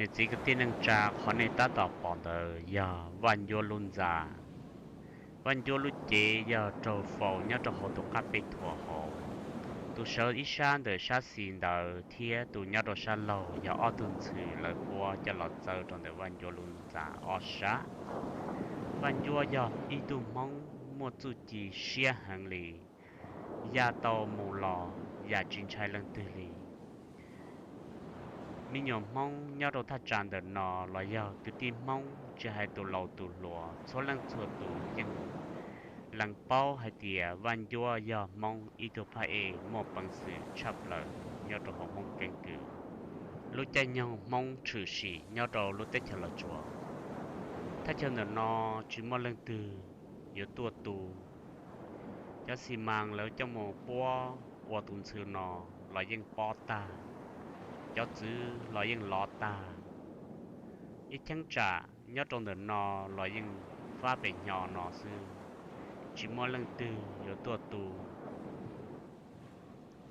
Niam txiv kwv tij neej tsa, qhov nej tab tom pom ntawd yog Vaj Ncuab lub ntxa. Vaj Ncuab lub cev yog raug faus nyob rau hauv tus qab pej thuam hauv. Tus sawv ib sab ntawm sab xis ntawd thiab tus nyob rau sab laug yog ob tug ntxhw lawv puab coj los txawb rau ntawm Vaj Ncuab lub ntxa ob sab. Vaj Ncuab yog ib tug Hmoob muaj txuj ci siab heev li, ya tau mus los yam tsis ntshai leej twg li. Me nyuam Hmoob nyob rau thaj tsam ntawm no los yog kwv tij Hmoob tsis hais tus laus tus hluas, txhua leej txhua tus yeej lees paub hais tias Vaj Ncuab yog Hmoob ib tug phaj ej muaj peev xwm tshaj plaws nyob rau hauv Hmoob keeb kwm. Lub caij nyoog Hmoob tshwm sim nyob rau lub teb chaws Los Tsuas, thaj chaw ntawm no tsis muaj leej twg yuav tuaj tu. Cov xi mas lawv coj mus puab ua tus ntxhw no los yeej pob tag, cov txwv los yeej lov tag. Ib cheeb tsam nyob rau ntawm no los yeej fab pem hnyo no xwb, tsis muaj leej twg yuav tuaj tu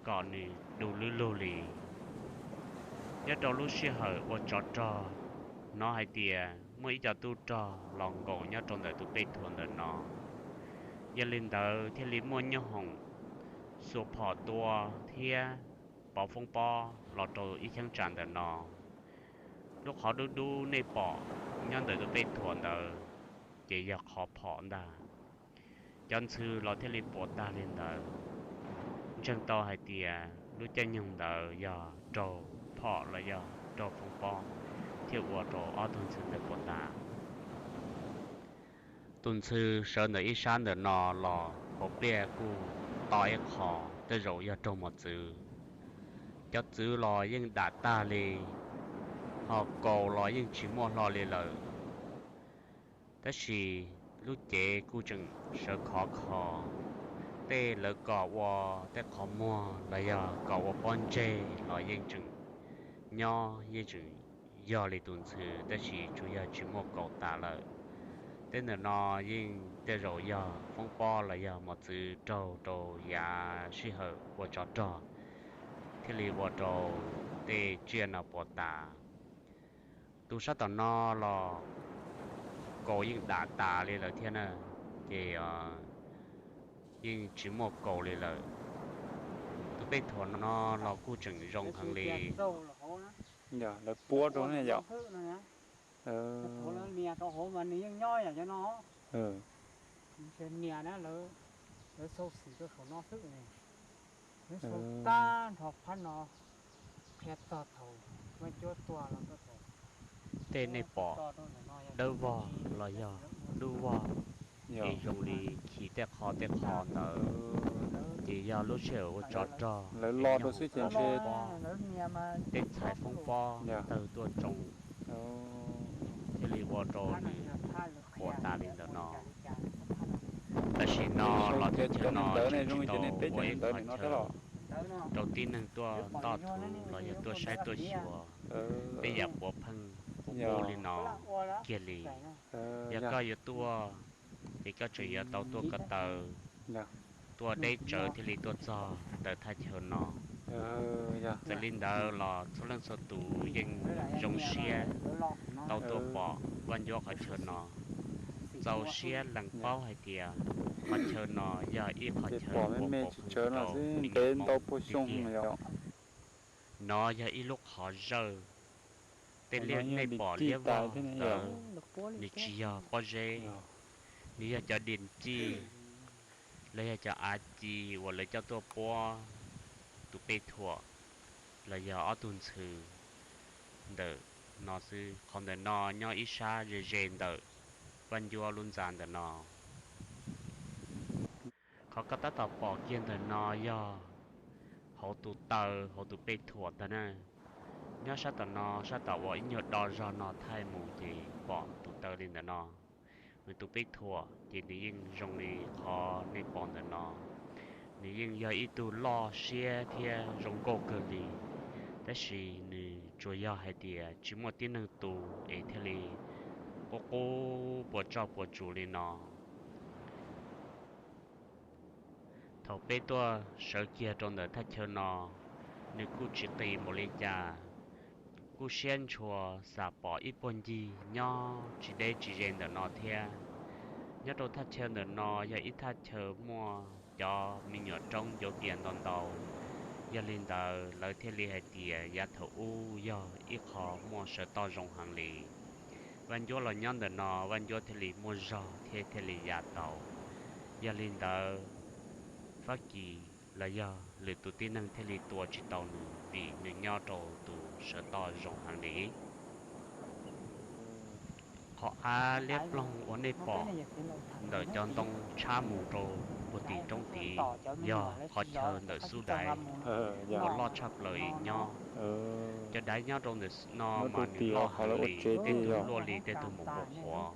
kom nws du lub lug li. Nyob rau lub sij hawm ua tsov rog, hnov hais tias muaj ib co tub rog los nkaum nyob rau ntawm tus pej thuam ntawm no. Yog li ntawd thiaj li muaj nyoob hoom xuas phom tua thiab pauv foob pob los rau ib cheeb tsam ntawm no. Lub qhov dub dub nej pom nyob ntawm tus pej thuam ntawd ces yog qhov phom ntag. Cov ntxhw los thiaj li puas tag li ntawd, ntseeg tau hais tias lub caij nyoog ntawd yog raug phom los yog raug foob pob thiaj ua rau ob tug ntxhw ntawd puas tag. Tus ntxhw sawv ntawm ib sab ntawm no los hauv pliaj kuj to ib qho, tej zaum yog raug mos txwv. Cov txwv los yeej dam tag li, ho kaus los yeej tsis muaj hlo li lawm. Tab sis lub cev kuj tseem sawv khov kho, tej lawv kom ua tej qhov muag los yog kom ua pob ntseg los yeej tseem nyob, yeej tseem yog li tus ntxhw, tab sis tsuas yog tsis muaj kaus tas lawm. Tej ntawm no yeej tej zaum yog foob pob los yog mos txwv raug rau yav sij hawm ua tsov rog thiaj li ua rau tej tsiaj no puas tas. Tus sab tom no los kaus yeej dam tas li lawm thiab na, ces yeej tsis muaj kaus li lawm. Tus pej thuam no los kuj tseem zoo heev li. Lawv puab rau ne yom. Nias na, lawv sau xwm rau saum no xwb. Lawv sau tag nrho phab no, qhia txog thaum Vaj Ncuab tuag los txog thaum tej nej pom dawb vog los yog dub vog, es zoo li khi tej qho tej qho ntawd, ces yog lub sij hawm ua tsov rog, lawv lo rau xwb ces ntshe pob, tej txhais foob pob tawg tuaj tsoo, thiaj li ua rau nws puas tas li ntawm no. Tam sim no los teb chaws no tseem tsis tau ua ib qho chaw rau tib neeg tuaj ntoj thuv los yog tuaj saib tuaj xyuas tej yam puav pheej qub qub li no kiag li. Yog koj yuav tuaj, ces koj tseem yuav tau tuaj ko taw, tuaj deb tsawv thiaj li tuaj txog ntawm thaj chaw no. Txawm li ntawd los txhua leej txhua tus yeej zoo siab tau tuaj pom Vaj Ncuab qhov chaw no. Txaus siab lees paub hais tias qhov chaw no yog ib qhov chaw uas pom pheej rau me nyuam Hmoob tiag tiag. No yog ib lub qhov zawj, tej liaj nej pom liab vog ntawd, nws tsis yog pob zeb, nws yog cov diam cij los yog cov av ci uas lawv coj tuaj puab tus pej thuam los yog ob tug ntxhw ntawm no xwb. Qhov ntawm no nyob ib sab ze ze ntawm Vaj Ncuab lub ntxa ntawm no. Qhov koj tab tom pom kiag ntawm no yog hauv tus taw, hauv tus pej thuam ntag na. Nyob sab tom no, sab tom uas ib nyuag do zog no thaij mus ces pom tus taw li ntawm no. Nws tus pej thuam ces nws yeej zoo li qhov nej pom ntawm no. Nws yeej yog ib tug loj siab thiab zoo nkauj kawg li, tab sis nws tsuas yog hais tias tsis muaj tib neeg tu es thiaj li qub qub puas tsoj puas tsus li no. Thaum peb tuaj sawv kiag rau ntawm thaj chaw no, nws kuj tsis qis npaum li cas. kuj siab ntshua xav pom ib puag ncig nyob tsis deb tsis ze ntawm no thiab. Nyob rau thaj chaw ntawm no yog ib thaj chaw muaj cov me nyuam roob ncuav pias ntau ntau, yog li ntawd lawv thiaj li hais tias yav thaum ub yog ib qho muaj sawv toj zoo heev li. Vaj Ncuab los nyob ntawm no, Vaj Ncuab thiaj li muaj zog thiab thiaj li ya tau. Yog li ntawd, Fab Kis los yog lwm tus tib neeg thiaj li tua tsis tau nws vim nws nyob rau tus sawv toj zoo heev li. Qhov av liab ploog uas nej pom ntawm cov ntoo tshab mus rau puag tim roob tid yog qhov chaw ntawm xub daiv uas loj tshaj plaws nyob. Cov daiv nyob rau ntawm no mas nws loj heev li, tej tug luaj li tej tug mus npau qhuav.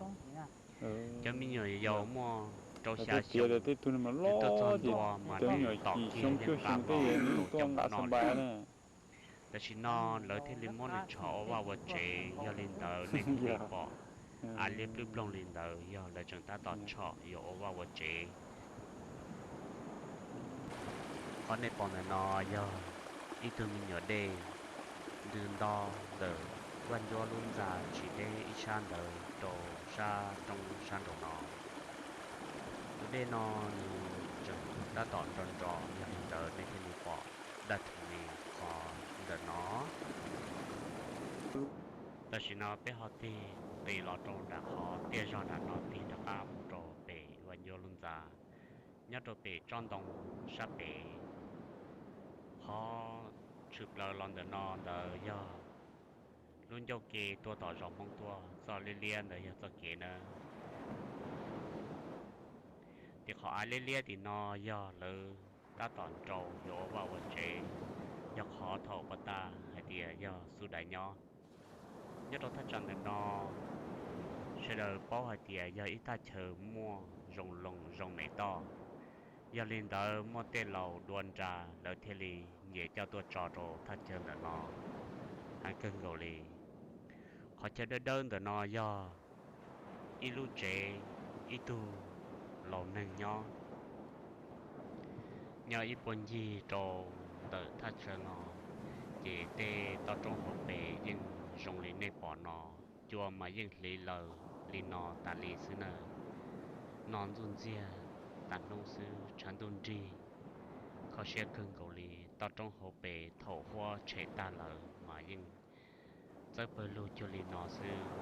Cov me nyuam yaus muaj rau xya xyoo, nws tuaj txog ntua mas nws tom kiag yeej nqa los rau cov mus noj li. Tam sim no lawv thiaj li muab nws tshom ua vaj ua tsev, yog li ntawd nej thiaj li pom av liab plwb ploog li ntawd yog lawv tseem tab tom tshom yuav ua vaj ua tsev. Qhov nej pom ntawm no yog ib tug me nyuam dej ntws nto ntawm Vaj Ncuab lub ntxa tsis deb ib sab ntawd rau sab roob sab nraum no. Tus dej no nws tseem tab tom nro nro, yog li ntawd nej thiaj li pom daj rhuv li qhov ntawm no. Tam sim no peb ho tig nqis los rau nram qhov tiaj zog nram no tig rov qab mus rau pem Vaj Ncuab lub ntxa, nyob rau pem tsob ntoo sab pem. Qhov tshwm plaws los ntawm no ntawd yog lub ncauj ke tuaj tom zos Hmoob tuaj, txoj liab liab ntawd yog txoj kev nawb. Tim qhov av liab liab tim no yog lawv tab tom nrau yuav ua vaj ua tsev, yog qhov thaum pas tas hais tias yog xub daiv nyob. Nyob rau thaj tsam ntawm no, sawv daws paub hais tias yog ib thaj chaw muaj zoo loo zoo mem toj. Yog li ntawd muaj tej laus dua nra lawv thiaj li nyiam coj tuaj tso rau thaj chaw ntawm no heev kawg nkaus li. Qhov chaw dawb dawb ntawm no yog ib lub tsev ib tug laus neeg nyob. Nyob ib puag ncig rau ntawm thaj chaw no, ces tej toj roob hauv pes yeej zoo li nej pom no, cua mas yeej hliv laws li no tas li xwb na. No ntxuj ntxiag tas hnub xwb tshav ntuj nrig, kho siab kawg nkaus li. Toj roob hauv pes thaum huab tshem tag lawm mas yeej txawb pawg lug cuag li no xwb.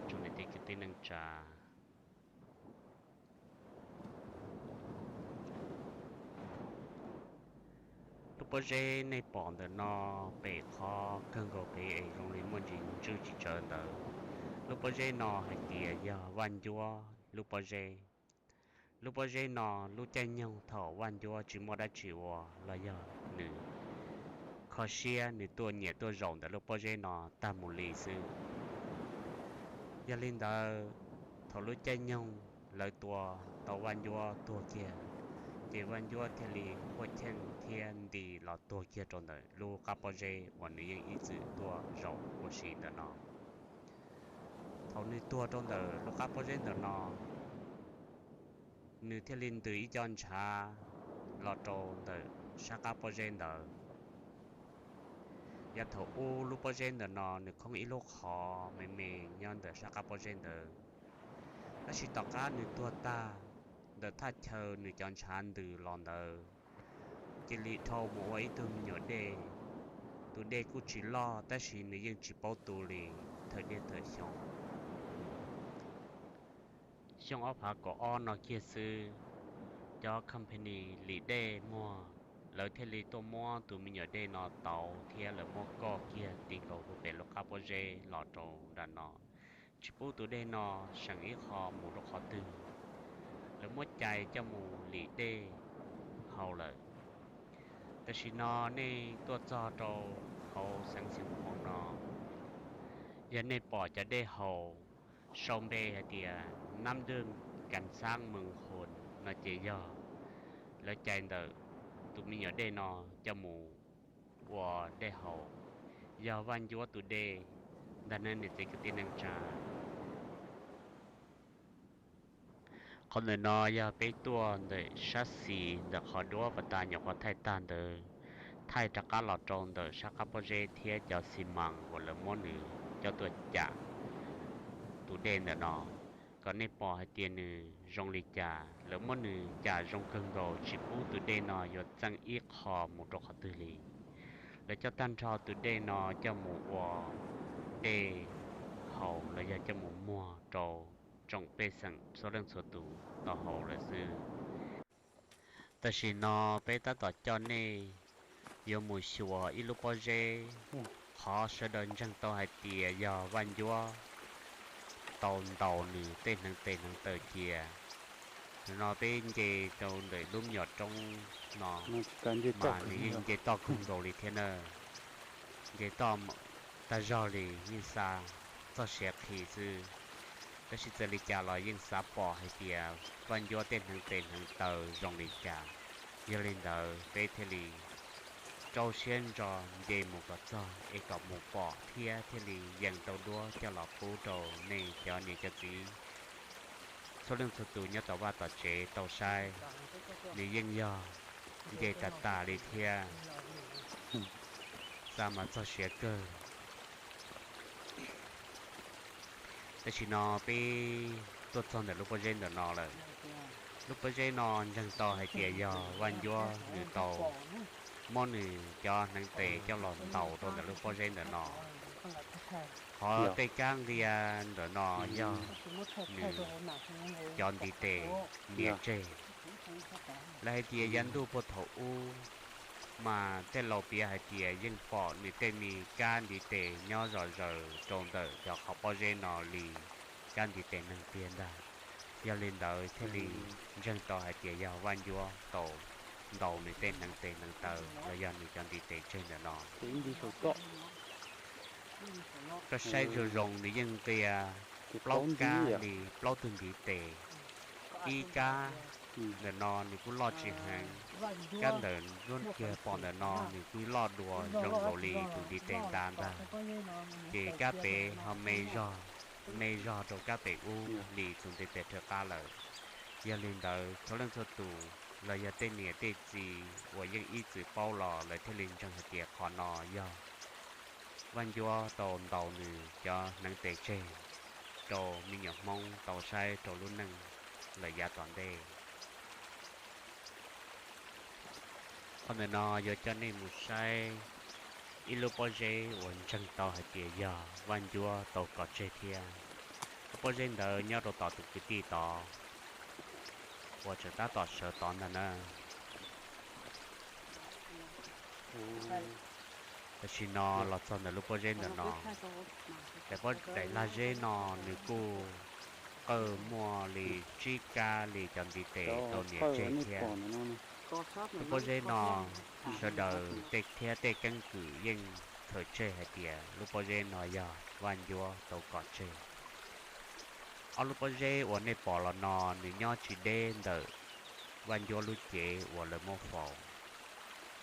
Tsoom niam tij kwv tij neej tsa, lub pob zeb nej pom ntawm no, pem qhov kawg nkaus pem es zoo li muaj ntsis ntswj tsis tsawv ntawd, lub pob zeb no hais tias yog Vaj Ncuab lub pob zeb. Lub pob zeb no lub caij nyoog thaum Vaj Ncuab tsis muaj dab tsi ua los yog nws kho siab nws tuaj nyiam tuaj zaum ntawm lub pob zeb no tag mus li xwb. Yog li ntawd, thaum lub caij nyoog lawv tua tau Vaj Ncuab tuag kiag, ces Vaj Ncuab thiaj li quaj cheej thiab nti los tuag kiag rau ntawm lub qab pob zeb uas nws yeej ib txwm tuaj zaum ua si ntawm no. Thaum nws tuag rau ntawm lub qab pob zeb ntawm no, nws thiaj li ntws ib co ntshav los rau ntawm sab qab pob zeb ntawd. Yav thaum ub lub pob zeb ntawm no nws khoob ib lub qhov me me nyob ntawm sab qab pob zeb ntawd, tab sis tom qab nws tuag tag, ntawm thaj chaw nws cov ntshav ntws los ntawd cia li dhau mus ua ib tug me nyuam dej. Tus dej kuj tsis loj tab sis nws yeej tsis paub tu li, thawm dej thawm xyoo. Xyoo ob phav kaum ob no kiag xwb, cov company lim dej muag, lawv thiaj li tuaj muab tus me nyuam dej no tauv thiab lawv muab koj kiag ti nkaus rau pem lub qab pob zeb los rau nram no, tsis pub tus dej no seem ib qho mus rau qhov twg. Lawv muab cais coj mus lim dej haus lawm. Tam sim no nej tuaj txog rau hauv xeev Xeev Phoos no, yog nej pom cov dej haus sau npe hais tias Nam Dwm Kan Xaab Meej Hoos no ces yog lawv cais ntawm tus me nyuam dej no coj mus ua dej haus, yog Vaj Ncuab tus dej ntag nawb niam txiv kwv tij neej tsa. Qhov ntawm no yog peb tuaj ntawm sab xis ntawm qhov duab pas tas nyuam qhuav thaij tag ntawd, thaij rov qab los rau ntawm sab qab pob zeb thiab cov xi mas uas lawv muab nws coj tuaj cam tus dej ntawm no, kom nej pom hais tias nws zoo li cas. Lawv muab nws cam zoo kawg nkaus, tsis pub tus dej no yuav txeej ib qho mus rau qhov twg li. Lawv coj tag nrho tus dej no coj mus ua dej haus los yog coj mus muag rau tsoom pej xeem txhua leej txhua tus tau haus lawm xwb. Tam sim no peb tab tom coj nej yuav mus xyuas ib lub pob zeb, qhov sawv daws ntseeg tau hais tias yog Vaj Ncuab tau ntaus nws tej hneev tes hneev taw cia. Nim no peb nce rau ntawm lub me nyuam roob no, mas nws yeej nce toj kawg nkaus li thiab na. Nce toj tag zog li, yeej xa txoj sia qhi xwb. Tab sis txawm li cas los yeej xav pom hais tias Vaj Ncuab tej hneev tes hneev taw zoo li cas. Yog li ntawd peb thiaj li rau siab ntso nce mus kom txog es kom mus pom thiab thiaj li yees tau duab coj los pub rau nej cov niam cov txiv txhua leej txhua tus nyob tom vaj tom tsev tau saib. Nws yeej yog nce tas tas li thiab, xa mas txog siav kawg. Tam sim no peb tuaj txog ntawm lub pob zeb ntawm no lawm. Lub pob zeb no ntseeg tau hais tias yog Vaj Ncuab nws tau muab nws cov hneev tes coj los ntaus rau ntawm lub pob zeb ntawm no. Qhov tej kab nqia ntawm no yog nws cov ntiv tes nias tseg. Lawv hais tias yav ntuj puag thaum ub mas tej laus piav hais tias yeej pom nws tej me kab ntiv tes nyob zom zaws rau ntawm cov qhov pob zeb no li kab ntiv tes neeg tiag ntag. Yog li ntawd thiaj li ntseeg tau hais tias yog Vaj Ncuab tau ntaus nws tej hneev tes hneev taw los yog nws cov ntiv tes tseg ntawm no. Koj saib zoo zoo nws yeej nqia plaub kab li plaub tug ntiv tes. Ib kab ntawm no nws kuj loj tsis heev, kab ntawm lub kiag pom ntawm no nws kuj loj dua zoo nkaus li tus ntiv tes nta ntag. Ces kab pem ho me zog, me zog rau kab pem ub li tus ntiv tes rhawv qab lawm. Yog li ntawd txhua leej txhua tus los yog tej niam tej txiv uas yeej ib txwm paub los lawv thiaj li ntseeg hais tias qhov no yog Vaj Ncuab tau ntaus nws cov hneev tes tseg rau me nyuam Hmoob tau saib rau lub neej lawm yav tom ntej. Qhov ntawm no yuav coj nej mus saib ib lub pob zeb uas ntseeg tau hais tias yog Vaj Ncuab tau kov tseg thiab. Lub pob zeb ntawd nyob rau tom tus kwv tij tod uas tseem tab tom sawv tod ntag na. Tam sim no los txog ntawm lub pob zeb ntawm no, daim lag zeb no nws kuj qawj muaj li tsib kab li cov ntiv tes tau nias tseg thiab. Lub pob zeb no sawv daws tej thiab tej keeb kwm yeej txhawm tseg hais tias lub pob zeb no yog Vaj Ncuab tau kov tseg. Ob lub pob zeb uas nej pom los no nws nyob tsis deb ntawm Vaj Ncuab lub cev uas lawv muab faus.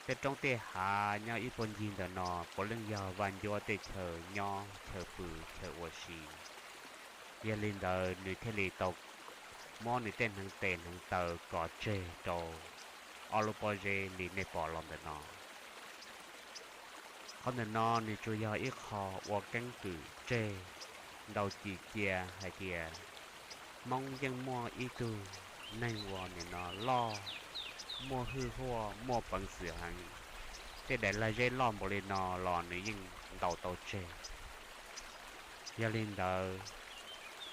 Tej roob tej hav nyob ib puag ncig ntawm no puav leej yog Vaj Ncuab tej chaw nyob chaw pw chaw ua si. Yog li ntawd nws thiaj li tau muab nws tej hneev tes hneev taw kov tseg rau ob lub pob zeb li nej pom los ntawm no. Qhov ntawm no nws tsuas yog ib qho ua keeb kwm tseg ntau ci cia hais tias Hmoob yeej muaj ib tug neeg uas nim no loj, muaj hwj huaj, muaj peev xwm heev. Tej daim lag zeb loj npaum li no los nws yeej ntaus tau tseg. Yog li ntawd,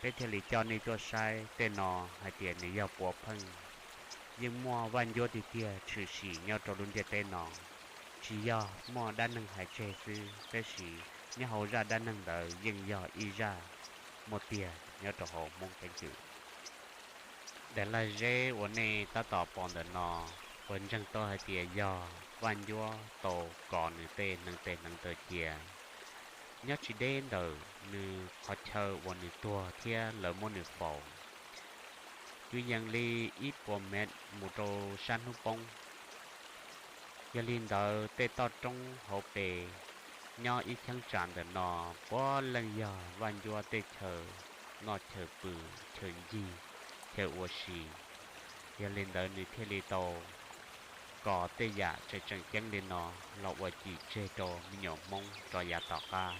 peb thiaj li coj nej tuaj saib tej no hais tias nws yog puav pheej yeej muaj Vaj Ncuab tiag tiag tshwm sim nyob rau lub ntiaj teb no. Tsis yog muaj dab neeg hais tseg xwb, tab sis nyob hauv zaj dab neeg ntawd yeej yog ib zaj muaj tiag nyob rau hauv Hmoob keeb kwm. Daim lag zeb uas nej tab tom pom ntawm no, puas ntseeg tau hais tias yog Vaj Ncuab tau kov nws tej hneev tes hneev taw cia? Nyob tsis deb ntawm nws qhov chaw uas nws tuag thiab lawv muab nws faus, kwv yees li ib puas mev mus rau sab hnub poob. Yog li ntawd tej toj roob hauv pes nyob ib cheeb tsam ntawm no puav leej yog Vaj Ncuab tej chaw noj chaw pw, chaw ncig, chaw ua si. Yog li ntawd nws thiaj li tau kom tej yam tseem tseem ceeb li no los ua cim tseg rau me nyuam Hmoob rov yav tom qab.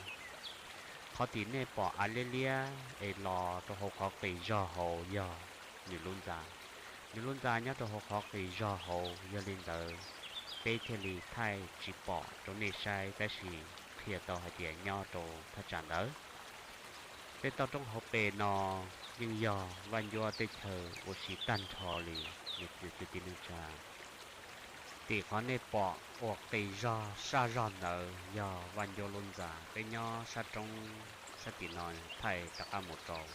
Qhov tim nej pom av liab liab es los rau hauv qhov qis zog hauv yog nws lub ntxa. Nws lub ntxa nyob rau hauv qhov qis zog hauv, yog li ntawd peb thiaj li thaij tsis pom rau nej saib, tab sis qhia tau hais tias nyob rau thaj tsam ntawd. Tej toj roob hauv pes no yeej yog Vaj Ncuab teb chaws ua si tag nrho li, kwv tij neej tsa. Tim qhov nej pom ua qis zog sab zog ntawd yog Vaj Ncuab lub ntxa. Peb nyob sab roob sab tim no thaij rov qab mus rau,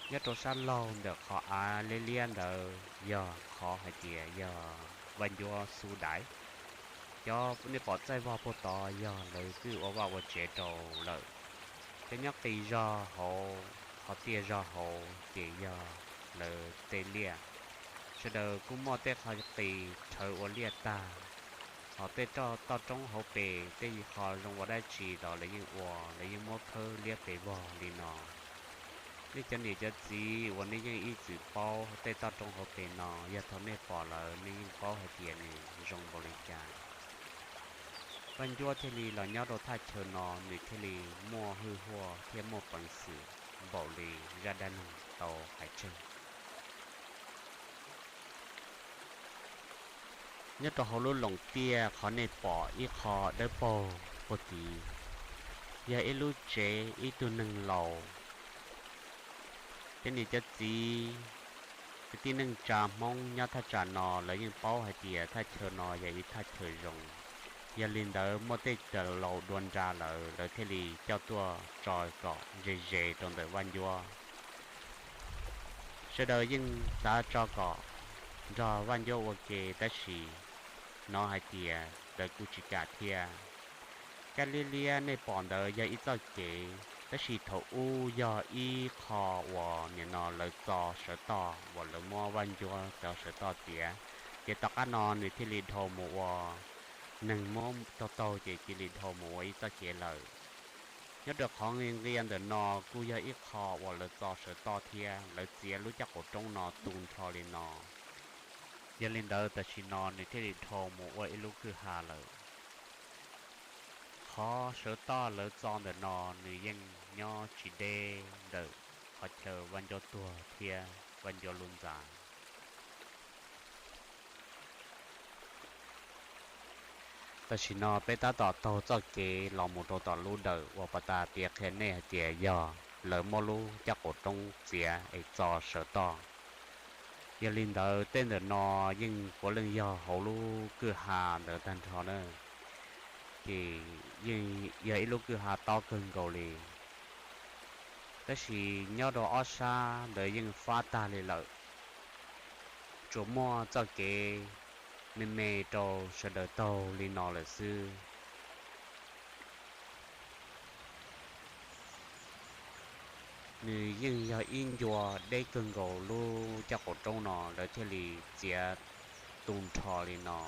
nyob rau sab laug ntawm qhov av liab liab ntawd yog qhov hais tias yog Vaj Ncuab xub daiv. Cov nej pom txaij vog puag tod yog lawv twb ua vaj ua tsev rau lawm. Cov nyob qis zog hauv, qhov tiaj zog hauv ces yog lawv tej liaj. Sawv daws kuj muaj tej qhov qis rhawv ua liaj tag. Hos tej toj roob hauv pes tej qhov zoo ua dab tsi los lawv yeej ua, lawv yeej muab khawb liab pes vog li no. Nej cov niam cov txiv uas nej yeej ib txwm paub tej toj roob hauv pes no, yog thaum nej pom lawm nej yeej paub hais tias nws zoo npaum li cas. Vaj Ncuab thiaj li los nyob rau thaj chaw no, nws thiaj li muaj hwj huaj thiab muaj peev xwm npaum li zaj dab neeg tau hais tseg. Nyob rau hauv lub loos tiaj qhov nej pom ib qho dawb paug puag tid, yog ib lub tsev ib tug neeg laus. Cov niam cov txiv, kwv tij neej tsa Hmoob nyob thaj tsam no lawv yeej paub hais tias thaj chaw no yog ib thaj chaw zoo. Yog li ntawd muaj tej laus dua nra lawm lawv thiaj li coj tuaj tso kom ze ze rau ntawm Vaj Ncuab. Sawv daws yeej xav tso kom nrog Vaj Ncuab ua ke tab sis hnov hais tias lawv kuj tsis kam thiab. Kab liab liab nej pom ntawd yog ib txoj kev, tab sis thaum ub yog ib qho uas nim no lawv txo sawv toj uas lawv muab Vaj Ncuab cov sawv toj txiav, ces tom qab no nws thiaj li dhau mus ua, neeg muab taug taug ces cia li dhau mus ua ib txoj kev lawm. Nyob rau qhov nqia nqia ntawm no kuj yog ib qho uas lawv txo sawv toj thiab lawv txiav lub caj qaum roob no tu nrho li no. Yog li ntawd tam sim no nws thiaj li dhau mus ua ib lub kwj ha lawm. Qhov sawv toj lawv txo ntawm no nws yeej nyob tsis deb ntawm qhov chaw Vaj Ncuab tuag thiab Vaj Ncuab lub ntxa. Tam sim no peb tab tom taug txoj kev los mus rau tom lub dawm uas pas tas piav qhia nej hais tias yog lawv muab lub caj qaum roob txiav es txo sawv toj. Yog li ntawd tej ntawm no yeej puav leej yog hauv lub kwj ha ntawd tag nrho na, ces yeej yog ib lub kwj ha tob kawg nkaus li. Tab sis nyob rau ob sab ntawd yeej fab tag li lawm, tsuas muaj txoj kev me me rau sawv daws taug li no lawm xwb. Nws yeej yog ib ncua deb kawg nkaus lub caj qaum roob no lawv thiaj li txiav tu nrho li no.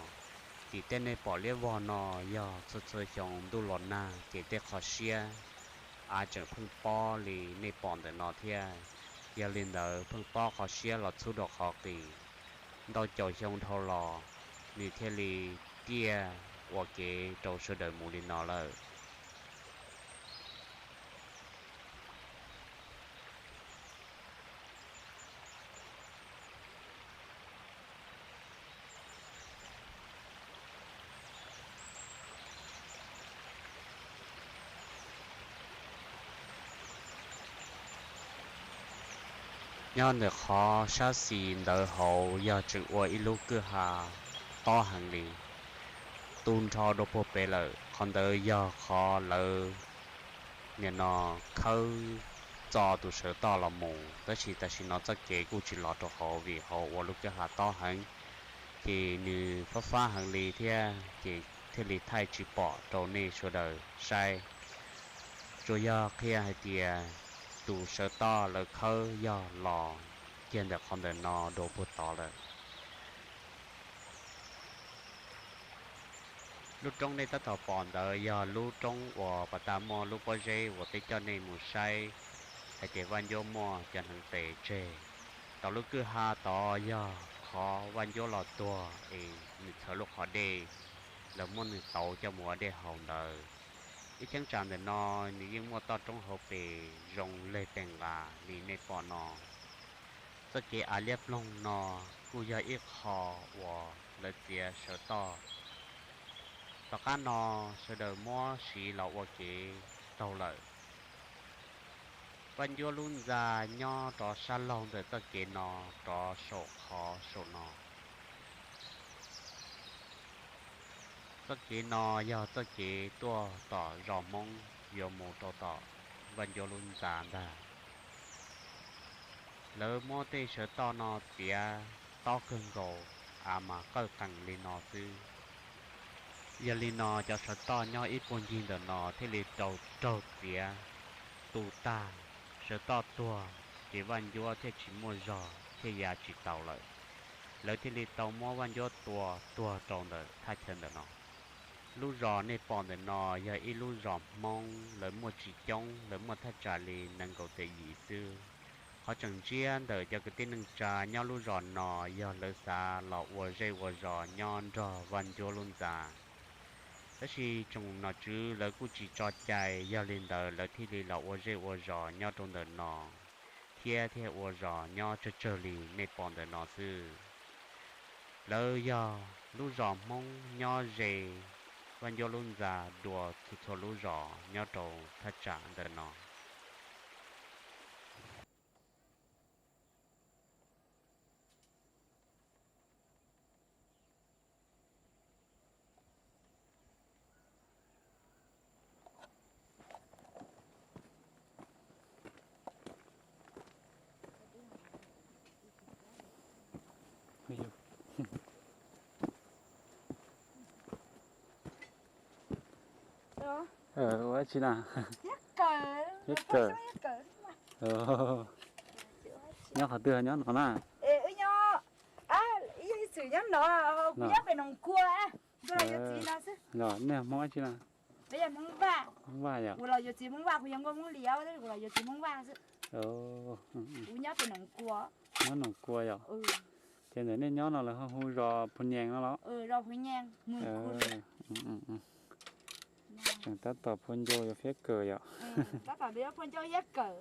Tim tej nej pom liab vog no yog txhua txhua xyoo ntuj los nag ces tej qhov siab av tseem pheej pob li nej pom ntawm no thiab. Yog li ntawd pheej pob qhov siab los txhub rau qhov qis. Ntau caum xyoo dhau los nws thiaj li tiaj ua kev rau sawv daws mus li no lawm. Nyob ntawm qhov sab xis ntawd hauv yog tseem ua ib lub kwj ha tob heev li, tu nrho dua puag pem lawm. Qhov ntawd yog qhov lawv nim no khawb txo tus sawv toj los mus, tab sis tam sim no txoj kev kuj tsis los rau hauv vim hauv ua lub kwj ha tob heev, ces nws fab fab heev li thiab ces thiaj li thaij tsis pom rau nej sawv daws saib. Tsuas yog qhia hais tias tus sawv toj lawv khawb yog los kiag ntawm qhov ntawm no dua puag tod lawm. Lub roob nej tab tom pom ntawd yog lub roob uas pas tas muaj lub pob zeb uas peb coj nej mus saib hais tias Vaj Ncuab muaj cov hneev tes tseg. Tom lub kwj ha tod yog qhov Vaj Ncuab los tuag es nws txhawv lub qhov dej, lawv muab nws tauv coj mus ua dej haus ntawd. Ib cheeb tsam ntawm no nws yeej muaj toj roob hauv pes zoo lawg teg nqa li nej pom no. Txoj kev av liab ploog no kuj yog ib qho uas lawv txiav sawv toj. Tom qab no sawv daws muab siv los ua kev taug lawm. Vaj Ncuab lub ntxa nyob rov sab laug ntawm txoj kev no rov saum qhov saum no. Txoj kev no yog txoj kev tuaj tom zos Hmoob yuav mus rau tom Vaj Ncuab lub ntxa ntag. Lawv muab tej sawv toj no txiav tob kawg nkaus, av mas qawj qees li no xwb. Yog li no cov sawv toj nyob ib puag ncig ntawm no thiaj li raug raug txiav tu tag, sawv toj tuag, ces Vaj Ncuab thiaj tsis muaj zog thiaj ya tsis taus lawm. Lawv thiaj li tau muab Vaj Ncuab tua tuag rau ntawm thaj chaw ntawm no. Lub zos nej pom ntawm no yog ib lub zos Hmoob, lawv muaj tsis coob, lawv muaj thaj tsam li nees nkaum tawm yim xwb. Qhov tseem ntsiab ntawm cov kwv tij neej tsa nyob lub zos no yog lawv xav los ua zej ua zos nyob nrog Vaj Ncuab lub ntxa. Tab sis tsoom nom tswv lawv kuj tsis tso cai, yog li ntawd lawv thiaj li los ua zej ua zos nyob rau ntawm no, thiab thiaj ua zos nyob tsawg tsawg li nej pom ntawm no xwb. Lawv yog lub zos Hmoob nyob ze Vaj Ncuab lub ntxa dua txhua txhua lub zos nyob rau thaj tsam ntawm no. Ua dab tsi na? Thiab kawm. Nyob qhov twg nyob no na? Wb nyob, ib txwm nyob no, kuv nyob pem Noom Kua, kuv los yuav txiv no xwb. Nej Hmoob dab tsi na? Peb yog Hmoob Vaj. Hmoob Vaj yom? Kuv los yuav txiv Hmoob Vaj, kuv yog Hmoob Liav, kuv los yuav txiv Hmoob Vaj xwb. Kuv nyob pem Noom Kua. Nyob Noom Kua yom? Ces ntawm nej nyob no lawv ho hu zos Phu Nyees no los? Zos Phu Nyees. Tseem tab tom phua ncau yuav phiab kawm yom? Tab tom yuav phua ncau phiab kawm.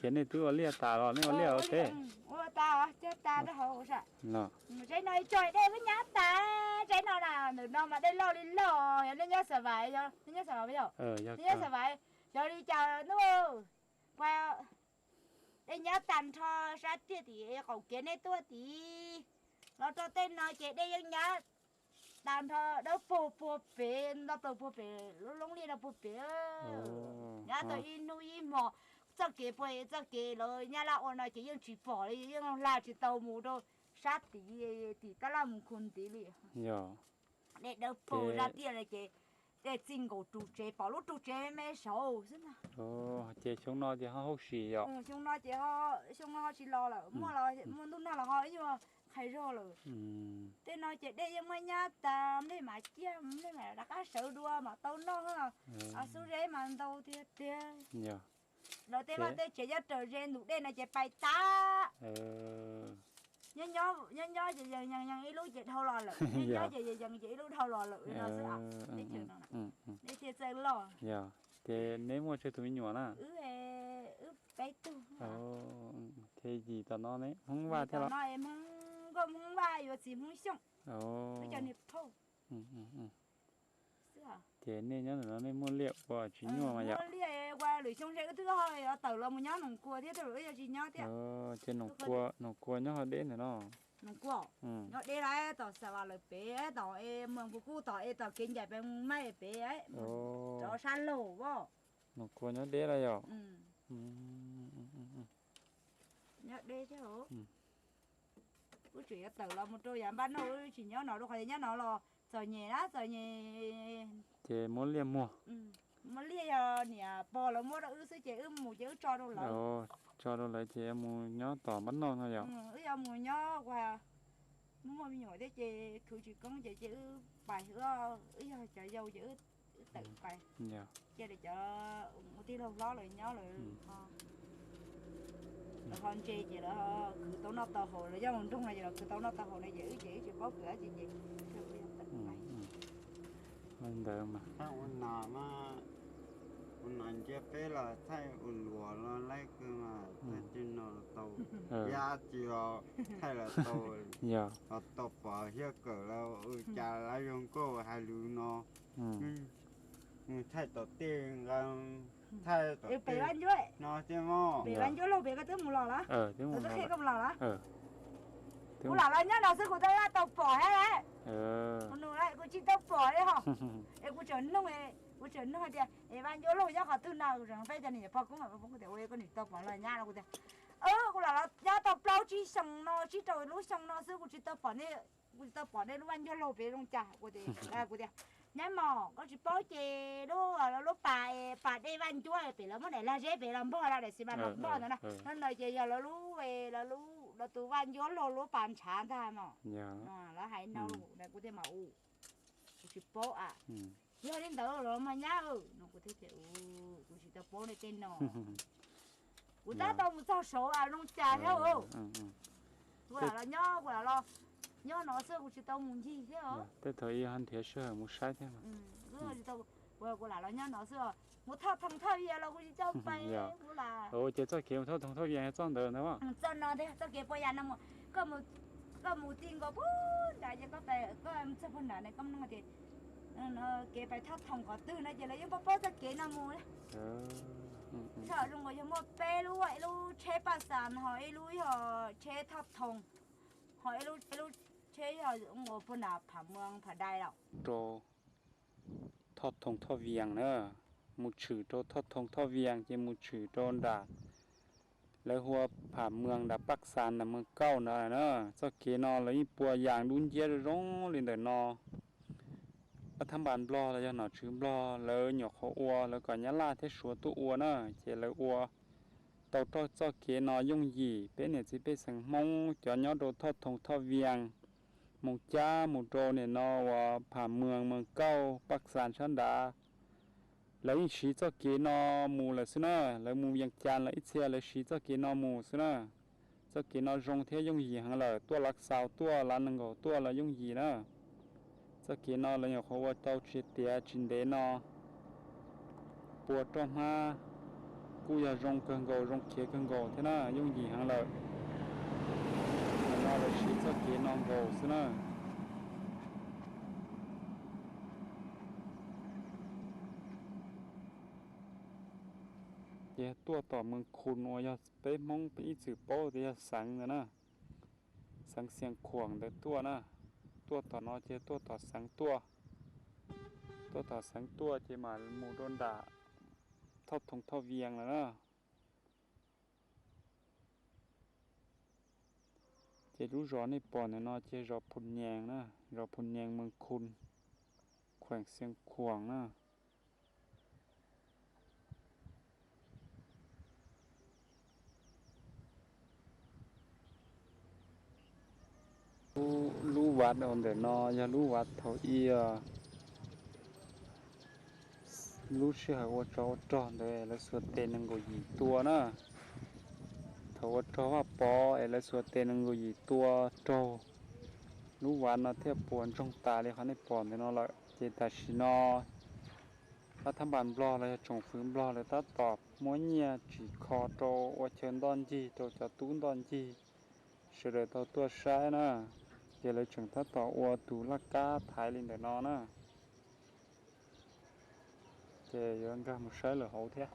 Ces nej twb ua liaj tas los nej ua liaj ua teb? Ua tas, cog tas rau hauv. Tsev no tso dej wb nyab tas, tsev no na, ntawm no mas dej loj li loj, yog nej nyob Xav Vais, yog nej nyob Xav Vais, yog nej nyob Xav Vais, xyov li cas hnub dej nyab tag nrho sab tiaj tim qaum kev nej tuaj tid los rau tej no ces dej yeej nyab tag nrho, dawb paug puag pem, nto plaws puag pem, lub loob liaj no puag pem. Nyab tau ib hnub ib hmo, txoj kev puag txoj kev lawv nyab laj ua no ces yeej tsis pom li, yeej hla tsis tau mus rau sab tid, tim tab laj mus khu ntiv li. Dej dawb paug zaj tiaj li ces dej txij nkaus ru tsev, pom lub ru tsev me saud xwb na. Ces xyoo no ces ho hauj sim yom? Xyoo no ces, xyoo no ho tsis los lawm, muaj los muaj ntuj nag los ho ib nyuag qhais zog lawm. Tej no ces dej yeej muab nyab tas, nplej mas ciaj, nplej mas rov qab sawv dua mas tau noj. Xub zeb mas ntau tiag tiag. Lawv tej vaj tej tsev nyob raws ze ntug dej no ces pais tas. Nyob nyob ces yees yees ib lub ces dhau los lawm, nyob nyob ces yees yees ces ib lub dhau los lawm li no xwb. Teb chaws no, nej thiaj txawj loj. Ces neb muaj tsawg tus me nyuam na? Wb, wb peb tug. Thiab yim tom no ne, Hmoob Vaj thiab los? Hmoob Nkauj, Hmoob Vaj, yuav txiv Hmoob Xyooj. Wb cov niag phauj. Ces nej nyob ntawm no nej muaj liaj ua tsis nyuaj mas yom? Muaj liaj ua, lwm xyoo ze wb twb yuav tawm los mus nyob Noom Kua thiab, wb yuav tsis nyob thiab. Ces Noom Kua nyob ho deb ntawm no? Noom Kua nyob deb lawm, tom Xav Vas lawm pem, tom es Moos Pus Kuj tom es tom kev ncaim pem Moos Maj pem, rov sab laug as. Noom Kua nyob deb lawm yom? Nyob deb thiab. Wb tseem yuav tawm los mus rau yav Npab Nauj, wb tsis nyob no rau qhov tias nyob no los txom nyem na, txom nyem. Ces muab liaj muag. Muab liaj, yog niam pog lawv muab rau wb xwb ces wb mus ces wb tso rau lawv. Tso rau lawv ces mus nyob tom Npab Nauj no yom? Wb yuav mus nyob ua, muaj me nyuam thiab ces khwv tsis koob ces, ces wb pais, wb yog cov yau ces wb tawm pais cia li cov mus tij laug hlob lawv nyob lawm. Lawv ho ntse ces lawv ho khwv tau noj tau haus, lawv nyob hauv nroog no ces lawv khwv tau noj tau haus no ces wb ces wb tsis paub kawm dab tsi ces ntawd mas ua no ntsia peb los thaij ua luag los laib kawg mas thaij tej no los tau, yab tsis los thaij los tau, los tau pom thiab kawm los ua cas lawv zoo nkauj hais lus no. Thaij tom tej nqa, thaij tom pem tej Vaj Ncuab no thiab mog. Pem Vaj Ncuab Laug pem koj twb mus los lawm, twb qhia koj mus los lawm. Kuv lam los nyob no xwb kuv twb tau pom thiab. Kuv nus lawm kuv tsis tau pom li ho. Es kuv tseem nug, kuv tseem nug hais tias es Vaj Ncuab Laug nyob qhov twg no, kuv tseem peb cov niam pog kub mas pog kub tias ua koj nim tau pom los nyab no kuv tias, kuv lam los nyob tau plaub tsib xyoo no, tsib rau lub xyoo no xwb kuv tsis tau pom nej, kuv tsis tau pom nej lub Vaj Ncuab Laug pem zoo cas. Kuv tias, kuv tias, nyab mos koj tsis paub ces lub, lub pas, pas dej Vaj Ncuab pem lawv muab daim lag zeb pem los npog no daim xis mas los npog ntawd na, no ntawd ces yog lawv lub, lawv lub, lawv tus Vaj Ncuab Laug lub pas ntshav ntag mos. Lawv hais no kuv thiaj mas u, kuv tsis paub a. Yog li ntawd los mas nyab no kuv thiaj tias u, kuv tsis tau paub nej tej no. Kuv tab tom mus txog saud zoo cas thiab. Kuv lam los nyob, kuv lam los nyob no xwb kuv tsis tau mus ncig thiab os. Tej thaum ib ho nrhiav sij hawm mus saib thiab. Kuv lam los nyob no xwb, mus Thoj Thoom Thoj Vias los kuv tsis tau pais. Kuv lam, ces txoj kev mus Thoj Thoom Thoj Vias yog txoj ntawd ntag. Txoj no thiab txoj kev puas yas no mus, koj mus ti nkaus puag nrad ces koj, koj txog puag nrad ne koj mloog tias kev pais Thoj Thoom qhov twg no ces lawv yeej paub paub txoj kev no mus. Zoo nkaus yog muaj peb lub, ib lub tsheb Paj Xas ho ib lub yog tsheb Thoj Thoom, ho ib lub tsheb yog nkaus puag nrad Pham Muas Pham Dais los rau Thoj Thoom Thoj Vias na, mus tshwm rau Thoj Thoom Thoj Vias ces mus tshwm rau nram lawv hu ua Pham Muas nram Paj Xas nram Moos Kauj ntawd na. Txoj kev no lawv yeej puas yas dub nciab zoo zoo li ntawm no. Ob thab npas Nplog los yog nom tswv Nplog lawv nyuam qhuav ua, lawv kom Nyab Laj thiab Suav tuaj ua na, ces lawv ua tau rau txoj kev no yooj yim. Peb niam txiv pej xeem Hmoob cov nyob rau Thoj Thoom Thoj Vias, Moos Cab mus rau nim no uas Pham Muas, Moos Kauj, Paj Xas sab nrad, lawv yeej siv txoj kev no mus lawm xwb na. Lawv mus Vias Cas los ib txhia lawv siv txoj kev no mus xwb na. Txoj kev no zoo thiab yooj yim heev lawm, tuaj Lav Xaus tuaj Lav Nees Nkaum tuaj los yooj yim na. Txoj kev no lawv nyuam qhuav ua tau tsis tiav tsis ntev no, puas rau hmab, kuj yog zoo kawg nkaus, zoo khiav kawg nkaus thiab na, yooj yim heev lawm. Nim no lawv siv txoj kev no nkaus xwb na. Ces tuaj tom Moos Khun uas yog peb Hmoob peb ib txwm paub tias yog xeev ntawd na, xeev Xias Khuam ntawd tuaj na. Tuaj tom no ces tuaj tom xeev tuaj, tuaj tom xeev tuaj ces mam mus rau nram Thoj Thoom Thoj Vias lawm na. Ces lub zos nej pom ntawm no ces zos Phu Nyees na, zos Phu Nyees, Moos Khun, khueem Xias Khuam na. Lub, lub vaj ntawm no yog lub vaj thaum ub, lub sij hawm ua tsov ua rog ntawd lawv xuas tes nees nkaum yim tua na. Thaum ua rog Vaj Pov es lawv xuas tes nees nkaum yim tua raug, lub vaj no thiaj puas ntsoog tas li qhov nej pom ntawm no lawm. Ces tam sim no ob thab npas Nplog los yog tsoom fwv Nplog lawv tab tom muab nyiaj tsim kho rau ua chaw ntoj ncig rau cov tub ntoj ncig sawv daws tau tuaj saib na. Ces lawv tseem tab tom ua tus laj kab thaiv li ntawm no na. Ces yuav nkag mus saib lawm hauv thiab.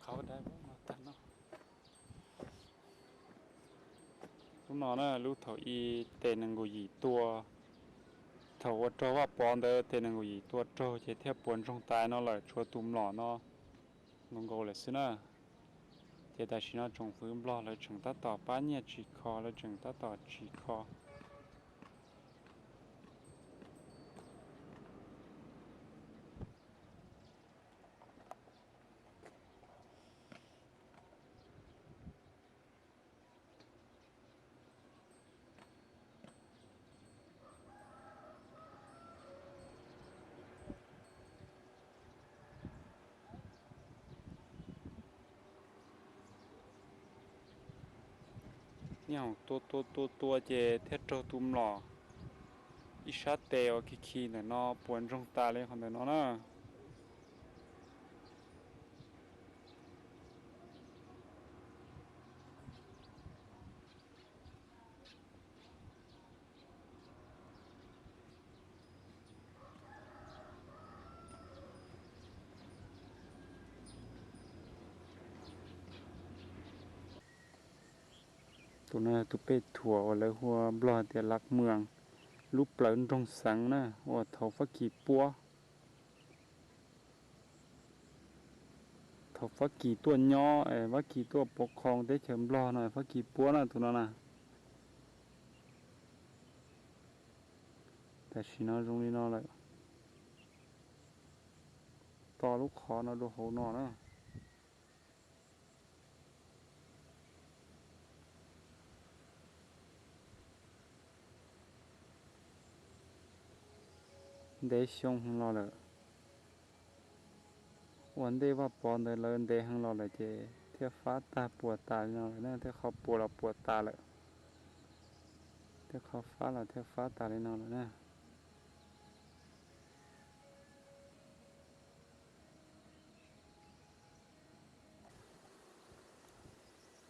Qhov dab no tag no. Lub no na, lub thaum ub tes nees nkaum yim tua, thaum ua rog Vaj Pov ntawd tes nees nkaum yim tua raug ces thiaj puas ntsoog tas no lawm, tshuav tus mlom no nkaus nkaus lawm xwb na. Ces tam sim no tsoom fwv Nplog lawv tseem tab tom pab nyiaj tsim kho, lawv tseem tab tom tsim kho. Nyob hoom tua tua tua tua ces thiaj raug tus mlom ib sab tes uas khi khi ntawm no puas ntsoog tas li qhov ntawm no na. Tus no tus pej thuam uas lawv hu ua Nplog tias Laj Mwas, lub plawv nroog Xeev na, uas thaum Fab Kis puab. Thaum Fab Kis tuaj nyob, Fab Kis tuaj pov khoo teb chaws Nplog no Fab Kis puab na tus no na. Tam sim no zoo li no lawm. To lub qhov no rau hauv no na. Ntev xyoo los lawm. Ua ntej Vaj Pov ntawd lawv ntev heev los lawm ces thiaj fab tag puas tas li no lawm na, tej qhov puas los puas tas lawm, tej qhov fab los thiaj fab tas li no lawm na.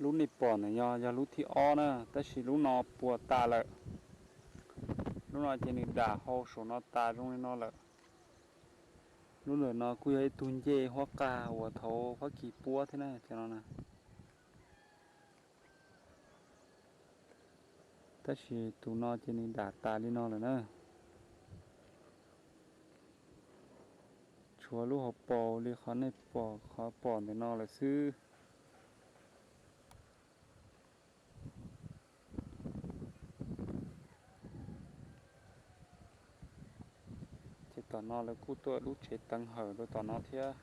Lub nej pom ntawm no yog lub thib ob na, tab sis lub no puas tas lawm. Lub no ces nws dam hau saum no tas zoo li no lawm. Lub ntawm no kuj yog ib tug ncej huab qag uas thaum Fab Kis puab thiab na, cov no na. Tab sis tus no ces nws dam tas li no lawm na. Tshuav lub hauv paus li qhov nej pom, qhov pom ntawm no lawm xwb. Ces tom no lawv kuj tuaj lub tsev teev hawm rau tom no thiab.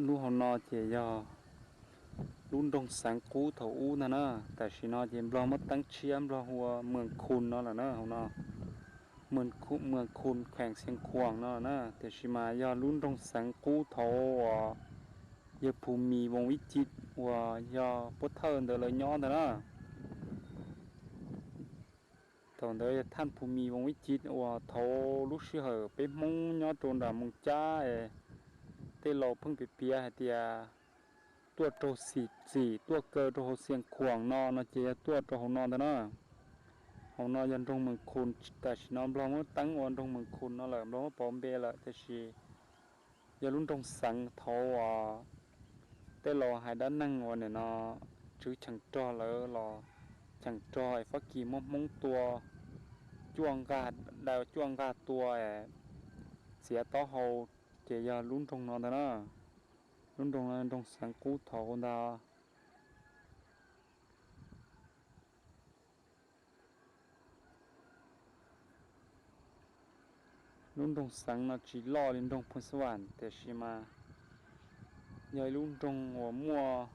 Lub hauv no ces yog lub nroog Xeev Qub thaum ub ntag na. Tam sim no ces Nplog muab teeb tshiab, Nplog hu ua Mws Khun no lawm na. Hauv no Mws Khun, Khwm Xiav Khuam no na, tiam sis mas yog lub nroog Xeev Qub thaum uas yawg Phu Mis Voos Vib Cim uas yog pov thawj ntawd lawv nyob ntag na. Thaum ntawd yog thaj Phu Mis Voos Vib Cim uas thaum lub sij hawm peb Hmoob nyob rau nram Moos Cab es tej laus pheej piav piav hais tias tuaj raug xim txim, tuaj kaw rau hauv Xiav Khuam no, no ces yog tuaj rau hauv no ntag na. Hauv no yog nroog Mws Khun, tam sim no Nplog muab teeb ua nroog Mws Khun no lawm, Nplog muab pauv npe lawm, tiam sis yog lub nroog Xeev thaum uas tej laus hais dab neeg uas nim no tswv cheem rog lawv los cheem rog es Fab Kis muab Hmoob tua cuaj nqaj, daws cuaj nqaj tua es txiav taub hau, ces yog lub nroog no ntag na. Lub nroog no nroog Xeev Qub thaum ntag. Lub nroog Xeev no tsis loj li nroog Phoos Xab Vam, tiam sis mas yog ib lub nroog uas muaj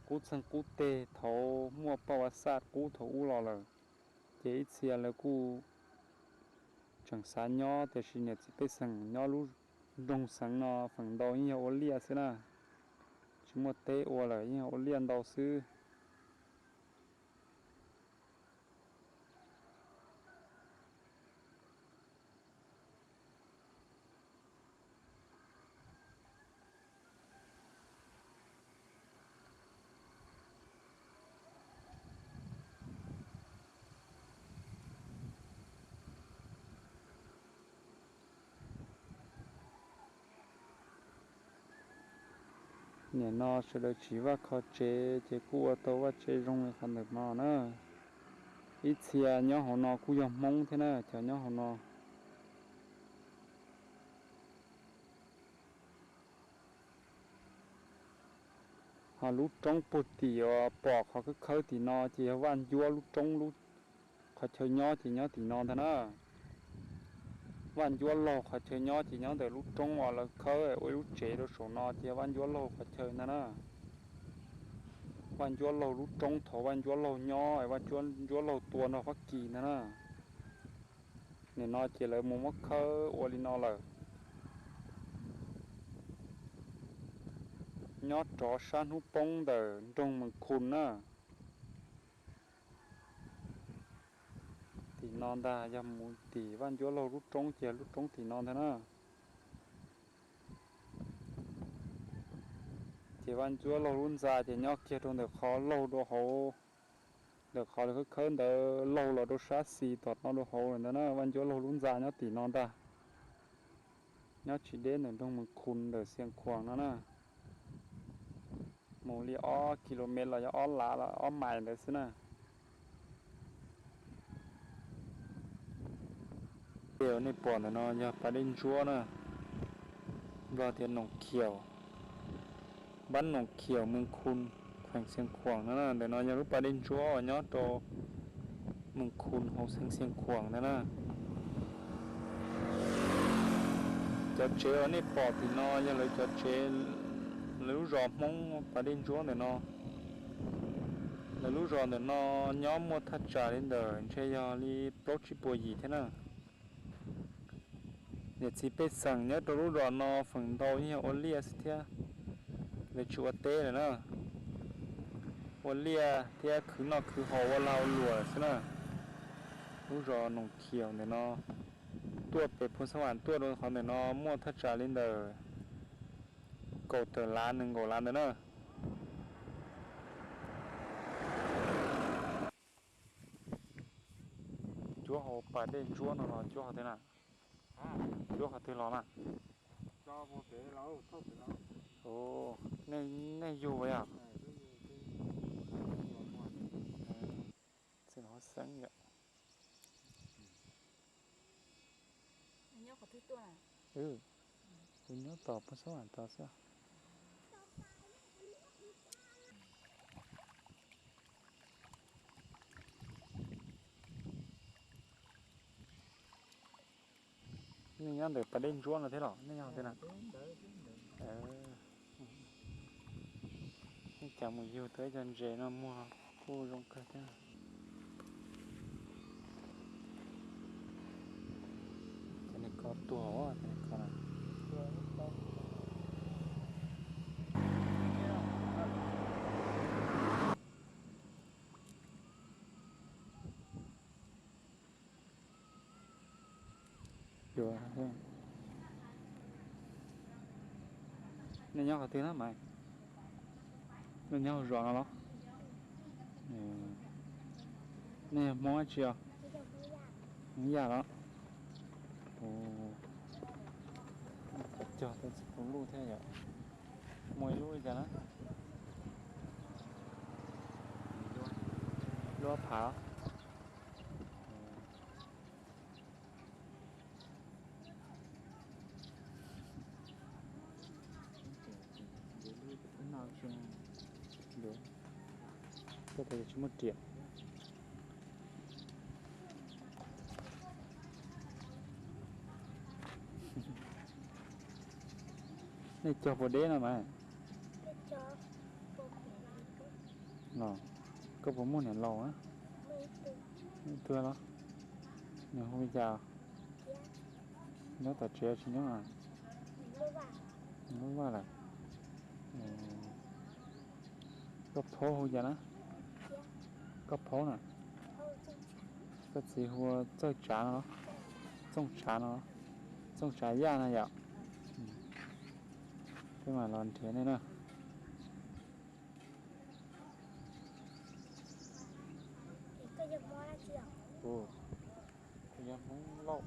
qub txeeg qub teg thaum muaj paj vav xaj qub thaum ub los lawm, ces ib txhia lawv kuj tseem xav nyob, tiam sis niam txiv pej xeem nyob lub nroog Xeev no feem ntau yeej yog ua liaj xwb na, tsis muaj teb ua lawm, yeej yog ua liaj ntau xwb. Nim no sawv daws tsis vaj kho tsev ces kuj ua tau vaj tse zoo li qhov ntawm no na. Ib txhia nyob hauv no kuj yog Hmoob thiab na, cov nyob hauv no. Ho lub roob puag tim uas pom qhov khawb khawb tim no ces yog Vaj Ncuab lub roob, qhov chaw nyob ces nyob tim no ntag na. Vaj Ncuab Laug qhov chaw nyob ces nyob ntawm lub roob uas lawv khawb ua ib lub tsev rau saum no ces yog Vaj Ncuab Laug qhov chaw ntag na. Vaj Ncuab Laug lub roob thaum Vaj Ncuab Laug nyob, Vaj Ncuab Laug tua nrog Fab Kis ntag na. Nim no ces lawv mus muab khawb ua li no lawm. Nyob rov sab hnub poob ntawm nroog Mees Khun na. Tim no ntag, yog mus tim Vaj Ncuab Laug lub roob ces lub roob tim no ntag na. Ces Vaj Ncuab Laug lub ntxa ces nyob kiag rau ntawm qhov laug rau hauv, ntawm qhov lawv khawb khawb ntawd laug los rau sab xis tom no rau hauv lawm ntag na. Vaj Ncuab Laug lub ntxa nyob tim no ntag, nyob tsis deb ntawm nroog Mees Khun ntawm Xias Khuam no na. Mus li ob kilomev los yog ob lav los ob mais ntawd xwb na. Ces nej pom ntawm no yog pas dej ntsuab na, Nplog tias Noom Khiaum, npab Noom Khiaum, Mees Khun, kheem Xias Khuam no na. Ntawm no yog lub pas dej ntsuab uas nyob rau Mees Khun hauv xeev Xias Khuam ntag na. Cov tsev uas nej pom tim no yog lawv cov tsev, lawv lub zos Hmoob pas dej ntsuab ntawm no. Lawv lub zos ntawm no nyob muaj thaj tsam li ntawm ntshe yog li plaub tsib puas yim thiab na. Niam txiv pej xeem nyob rau lub zos no feem ntau yeej yog ua liaj xwb thiab, lawv tsis ua teb lawm na. Ua liaj thiab khwv noj khwv haus ua lag ua luam xwb na. Lub zos Noom Khiaum ntawm no tuaj pem Phu Xab Vam tuaj rau qhov ntawm no muaj thaj tsam li ntawm kaum tawm lav nees nkaum lav ntawd na. Cuab hauv pas dej ntsuab no los cuab qhov twg na? Cuab qhov twg los na? Nej yug yom? Txi los xeeb yom. Kuv nyob tom Phu Xab Vam tod xwb. Nej nyob ntawm pas dej ntsuab no thiab los nej nyob qhov twg na? Nej cas mus yug tau ib co ntses no muag kuj zoo kawg thiab. Cov niag ko tuag, cov niag ko na. Nej nyob qhov twg na mas? Nej nyob hauv zos no los? Nej yog Hmoob dab tsi os? Hmoob Yaj los? Cov cog tej txiv pus luj thiab yom. Muaj ib lub li cas na? Lub phav. Tej tsis muaj riam. Nej cog puas deb no mas? Los, koj puas muaj niam laus na? Ib tug los? Nws hu li cas? Nyob tom tsev tsis nyob? Nws lub vaj lawm. Koj phaub hu cas na? Koj phaub na? Koj txiv hu Txawj Tsav no los? Txooj Tsav no los? Txooj Tsav Yaj na yom? Peb mam los nrhiav nej na. Kuv yog Hmoob Lauj.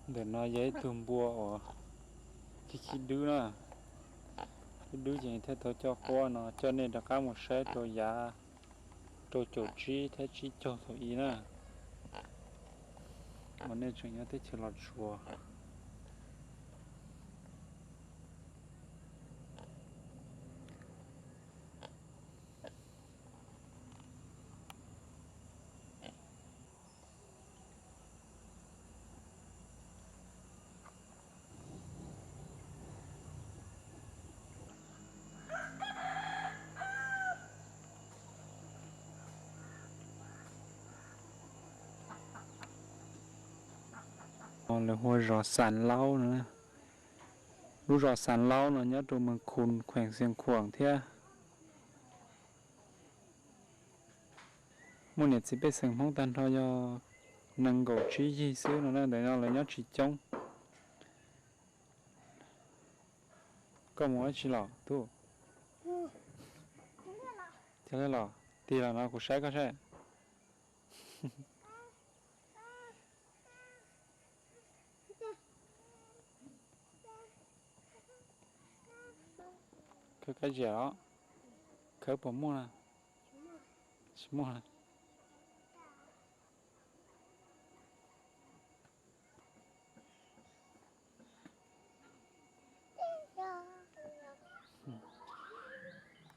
Ntawm no yog ib tug npua uas khib khib dub na. Khib dub ces thiaj tau coj quab no coj nej rov qab mus saib rau yav rau caum tsib thiab tsib caug thaum ub na, uas nej tseem nyob teb chaws Los Tsuas. Lawv hu ua zos Xas Laub no. Lub zos Xas Laub no nyob rau Mes Khus, kheem Xiav Khuam thiab. Muaj niam txiv pej xeem Hmoob tag nrho yog nees nkaum tsib yig xwb no na, ntawm no lawv nyob tsis coob. Koj mus ua dab tsi los tub? Cog liaj los? Tig los no kuv saib koj saib. Khawb kab ziam los? Khawb puas muaj na? Tsis muaj na.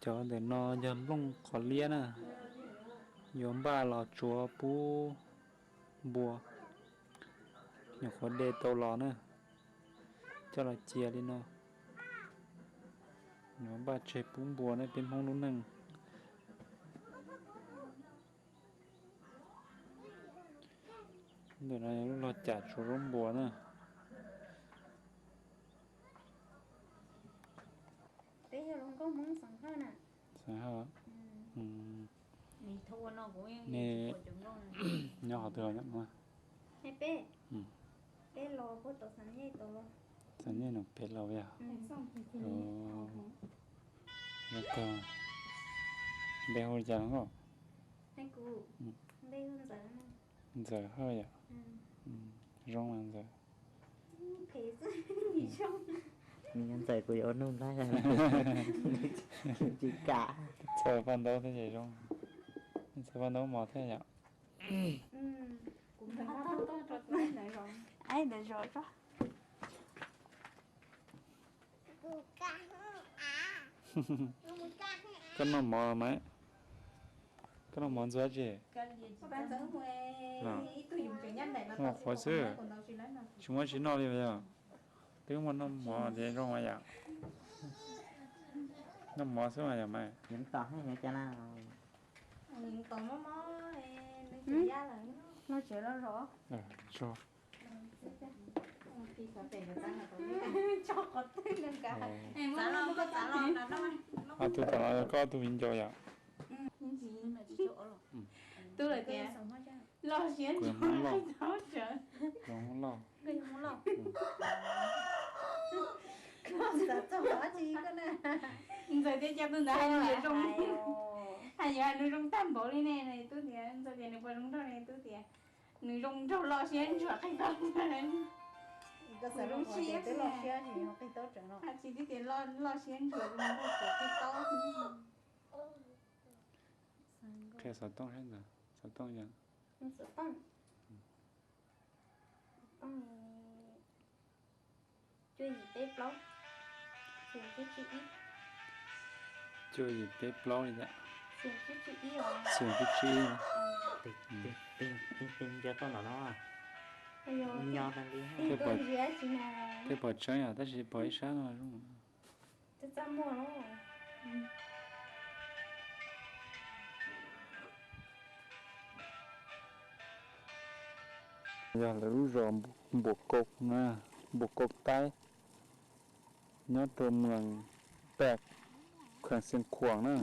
Cov ntawm no yog nplooj qhov liab na, yuav npaj los tsuav pub npua, nyuam qhuav de tau los na, coj los cia li no. Yuav npaj tseg pub npua na, peb Hmoob lub neej. Ntawm no yog lub log cam tsuav zaub npua na. Peb yog hluas nkauj Hmoob xeem Hawj na. Xeem Hawj. Nej nyob qhov twg os? Peb, peb los puag tom Xas Nyej tod los. Xas Nyej no pem los yog? Zoo kawg. Npe hu li cas os? Ntxawm Hawj yom? Zoo mas Ntxawm. Nws nyob Ntxawm kuv yuav ua Nuj Nplaib tsis kam. Txhawj paj ntaub thiab ces zoo. Txhawj paj ntaub mos thiab yom? Ntawm zos. Koj noj mov los mas? Koj noj mov ntxuav tsi? Noj qhuav xwb, tsis muaj tsis noj li yog? Twb muaj noj mov ces zoo mas yom. Noj mov xwb mas yom mas. Los tsev los zos. Ob tug tom no yog koj ob tug viv ncaus yom? Tub lawm tias loj siab ntsuag qhib taub tsawv. Ntxawm tias cas tus ntawd hais lus zoo, hais yuav hais lus zoo tag npaum li ne. Tub tias, Ntxawm tias nws puas zoo nraug ne, tub tias nws zoo nraug loj siab ntsuag qhib taub tsawv. Zoo siab, qhib taub tsawv no. Hais tsis tib tias loj siab ntsuag zoo nraug qhib taub. Qhia xov tooj saib ntag, xov tooj yog cuaj yim peb plaub, xyoo tsib tsib ib. Cuaj yim peb plaub li tias, xyoo tsib tsib ib. Nco toj no no. Nco, tej pom tseeb yom, tab sis pom ib sab no zoo. Yog lawv lub zos Npuas Kaus na, Npuas Kaus Taib, nyob rau Mws Pem, kheem Xeev Khuam na.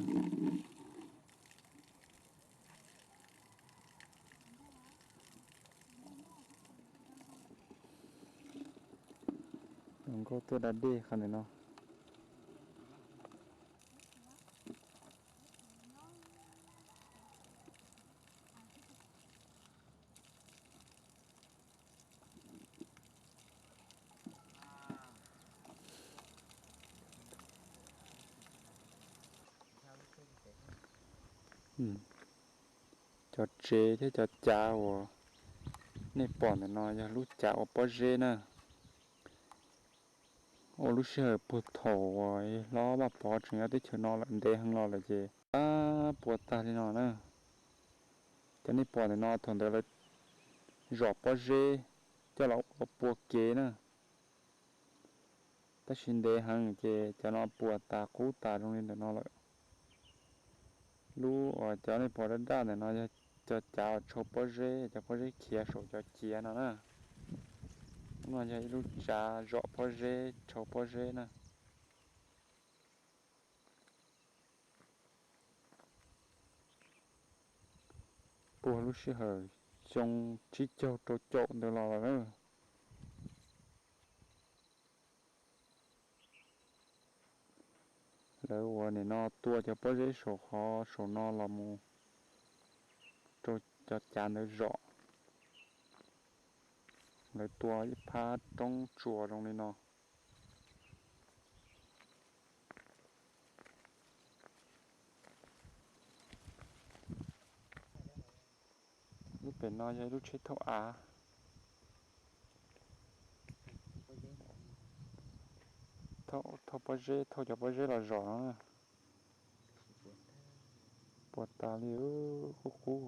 Zoo nkauj tuaj da dej qhov ntawm no. Cov tsev thiab cov cav uas nej pom ntawm no yog lub cav ua pob zeb na. Ua lub sij hawm puag thaum uas hlob Vaj Pov tseem nyob teb chaws no lawm ntev heev los lawm ces pua tag li no na. Cov nej pom ntawm no thaum ntawd lawv zom pob zeb coj los ua pua kev na. Tab sis ntev heev ces cov no puas tas qub tas zoo li ntawm no lawm. Lub uas cov nej pom daj daj ntawm no yog cov cav uas tshau pob zeb, cov pob zeb khiav saum cov ciav no na. Lub no yog ib lub tsav zom pob zeb, tshau pob zeb na. Puag lub sij hawm xyoo tsib caug rau caum ntawd los lawm na. Lawv uas nim no tua cov pob zeb saum qhov saum no los mus rau cov cav ntawd zom. Lawv tua ib phab roob tsuas zoo li no. Lub pem no yog ib lub tsheb thauj av, thauj pob zeb, thauj cov pob zeb los zom no na. Puas tas li, qub qub.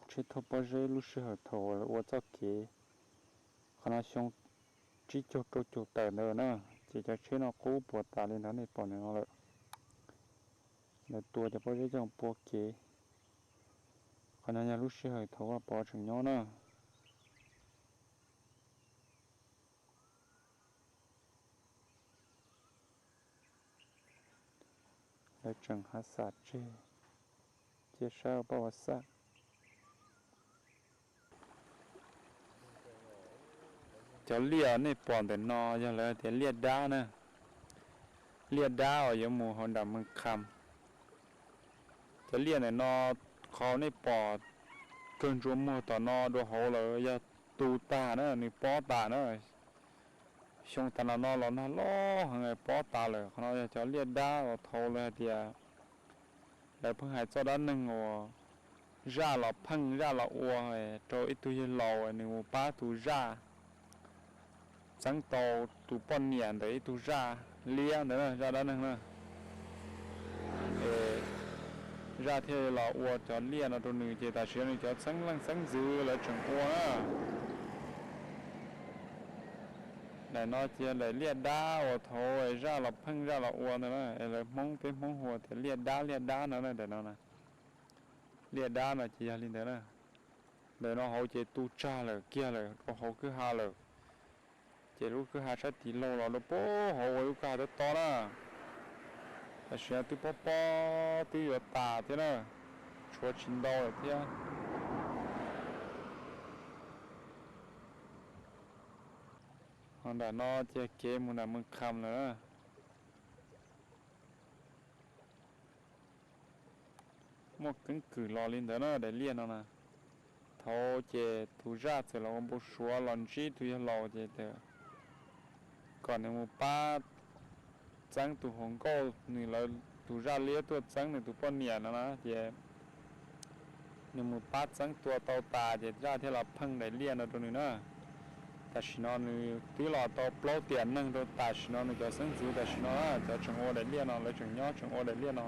Tsheb thauj pob zeb lub sij hawm thaum lawv ua txoj kev, qhov no xyoo tsib caug rau caum tawm ntawd na, ces cov tsheb no qub puas tas li ntawd nej pom ntawm no lawm. Lawv tua cov pob zeb coj pua kev. Qhov no yog lub sij hawm thaum Vaj Pov tseem nyob na. Lawv tseem hav xam tseg, cia saib ua paj ua xaj. Cov liaj nej pom ntawm no yog lawv tias liaj dab na, liaj dab uas yuav mus hauv nram Mees Kham. Cov liaj ntawm no qhov nej pom kawg ntsuas muag tom no dua hauv lawm yog tu tag na, nws pob tas na. Xyoo tas los no los nag loj heev pob tas lawm. Qhov no yog cov liaj dab uas thaum lawv hais tias lawv pheej hais txoj dab neeg uas zaj los pheej zaj los ua rau ib tug yawg laus nws mus pab tus zaj txeeb tau tus poj niam ntawm ib tug zaj liab ntawd na, zaj dab neeg na. Es zaj thiaj los ua cov liaj no rau nws ces tam sim no nws cov xeeb leej xeeb ntxwv lawv tseem ua na. Daim no ces daim liaj dab uas thaum zaj los pheej zaj los ua ntawd na, es lawv Hmoob peb Hmoob hu tias liaj dab liaj dab no na, daim no na. Liaj dab no ces yog li ntawd na. Ntawm no hauv ces tu tsag lawm kiag lawm rau hauv kwj ha lawm. Ces lub kwj ha sab tim laug los rau puag hauv ua lub kwj ha tob tob na. Tam sim no twb pob pob twb yuav tas thiab na, tshuav tsis ntau lawm thiab. Ho nram no ces kev mus nram Mees Kham lawm na. Muaj keeb kwm los li ntawd na daim liaj no na. Thaum ces tus zaj txawm los ua npau suav los ntsib tus yawg laus ces tias kom nws mus pab txeeb tus hluas nkauj, nws lawv tus zaj liab tuaj txeeb nws tus poj niam no na ces nws mus pab txeeb tua tau tas ces zaj thiaj los pheej daim liaj no rau nws na. Tam sim no nws twb los tau plaub tiam neeg rau tam sim no nws cov xeeb ntxwv tam sim no na, cov tseem ua daim liaj no lawv tseem nyob tseem ua daim liaj no.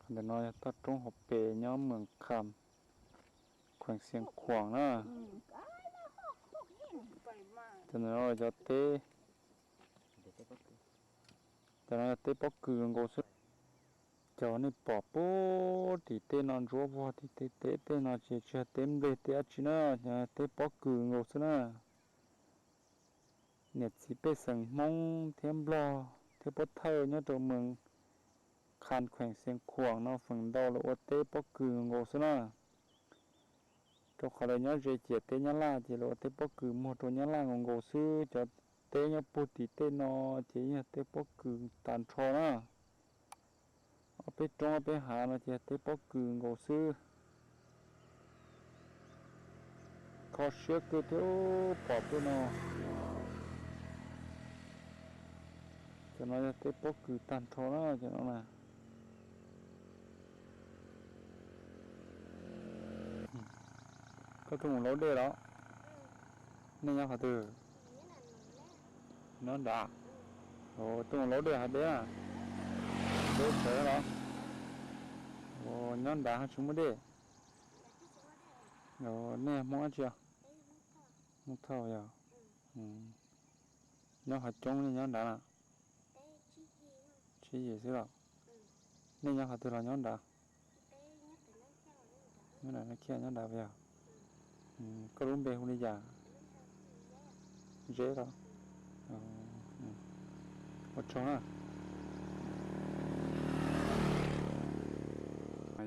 Qhov ntawm no yog toj roob hauv pes nyob Mees Kham, khuees Xiav Khuam na. Cov ntawm no cov teb, cov no yog teb pob kws nkaus xwb. Cov nej pom puag tim tej no ntsuab vog tim tej teb tej no ces tsis yog teb nplej teb dab tsi na, teb pob kws nkaus xwb na. Niam txiv pej xeem Hmoob thiab Nplog thiab Puab Thawj nyob rau Mees Kham, khuees Xiav Khuam no feem ntau lawv ua teb pob kws nkaus xwb na. Rau qhov lawv nyob ze ciam teb Nyab Laj ces lawv ua teb pob kws muag rau Nyab Laj nkaus nkaus xwb. Cov teb nyob puag tim tej no ces yog teb pob kws tas nrho na. Ob peb roob ob peb hav no ces teb pob kws nkaus xwb. Kho siab kawg thiab pom tej no. Cov no yog teb pob kws tag nrho na cov no na. Koj tuaj mus laub dej los? Nej nyob qhov twg? Nyob nrad. Tuaj mus laub dej hav deb na? Deb tshawv los? Nyob nrad ho tsis muaj dej. Nej Hmoob dab tsi os? Hmoob Thoj yog. Nyob qhov coob nej nyob nrad na? Tsib yim xwb los? Nej nyob qhov twg los nyob nrad? Nyob nrad, nyob nrad yog. Koj lub npe hu li cas? Zeb los? Ua tsaug na.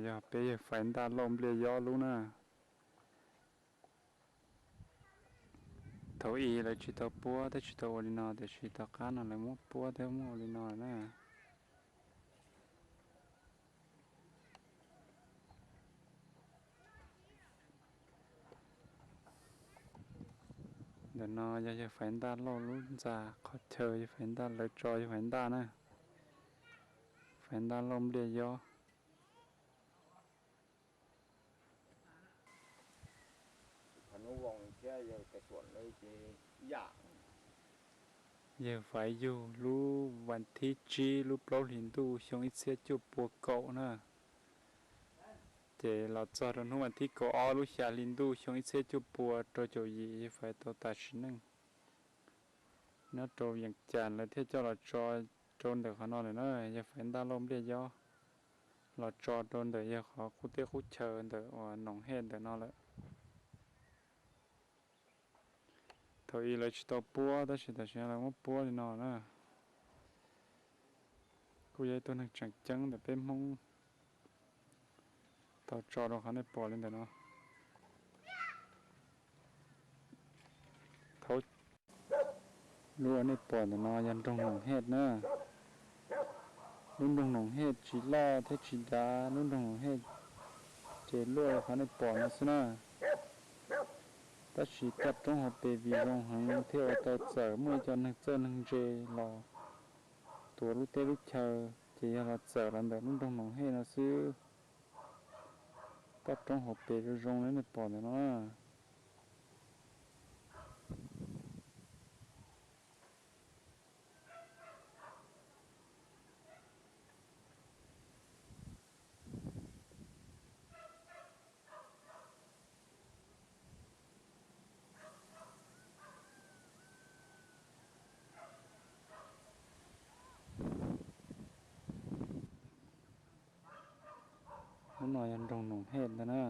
Yog peb yawg Faiv Ntaj Lauj Npliaj Yob lub na. Thaum ub lawv tsis tau puab thiab tsis tau ua li no, tiam sis tom qab no lawv muab puab thiab muab ua li no lawm na. Ntawm no yog yawg Faiv Ntaj Lauj lub ntxa, qhov chaw yawg Faiv Ntaj lawv tso yawg Faiv Ntaj na. Faiv Ntaj Lauj Npliaj Yob. Yawg Faiv yug lub vas thib tsib lub plaub hlis ntuj xyoo ib txhiab cuaj pua kaum na. Ces los txog rau hnub vas thib kaum ob lub xya hli ntuj xyoo ib txhiab cuaj pua rau caum yim yawg Faiv tau tas sim neej. Nyob rau Vias Cas lawv thiaj coj los tso rau ntawm qhov no lawm na, yawg Faiv Ntaj Lauj Npliaj Yob los tso rau ntawm yawg qhov qub teb qub chaw ntawm uas Noom Hej ntawm no lawm. Thaum ub lawv tsis tau puab tab sis tam sim no lawv muab puab li no na. Kuj yog ib tug neeg tseem ceeb ntawm peb Hmoob tau tso rau qhov nej pom li ntawm no. Thaum lub uas nej pom ntawm no yog nroog Noom Hej na. Lub nroog Noom Hej tsis loj thiab tsis dav, lub nroog Noom Hej ces luaj li qhov nej pom no xwb na. Tab sis toj roob hauv pes vim zoo heev thiaj ua tau txawm muaj ib co neeg txawj neeg ntse los tuav lub teb lub chaw, ces yog los txawm los ntawm lub nroog Noom Hej no xwb. Toj roob hauv pes zoo zoo li nej pom ntawm no. Lub no yog nroog Noom Hej ntag na.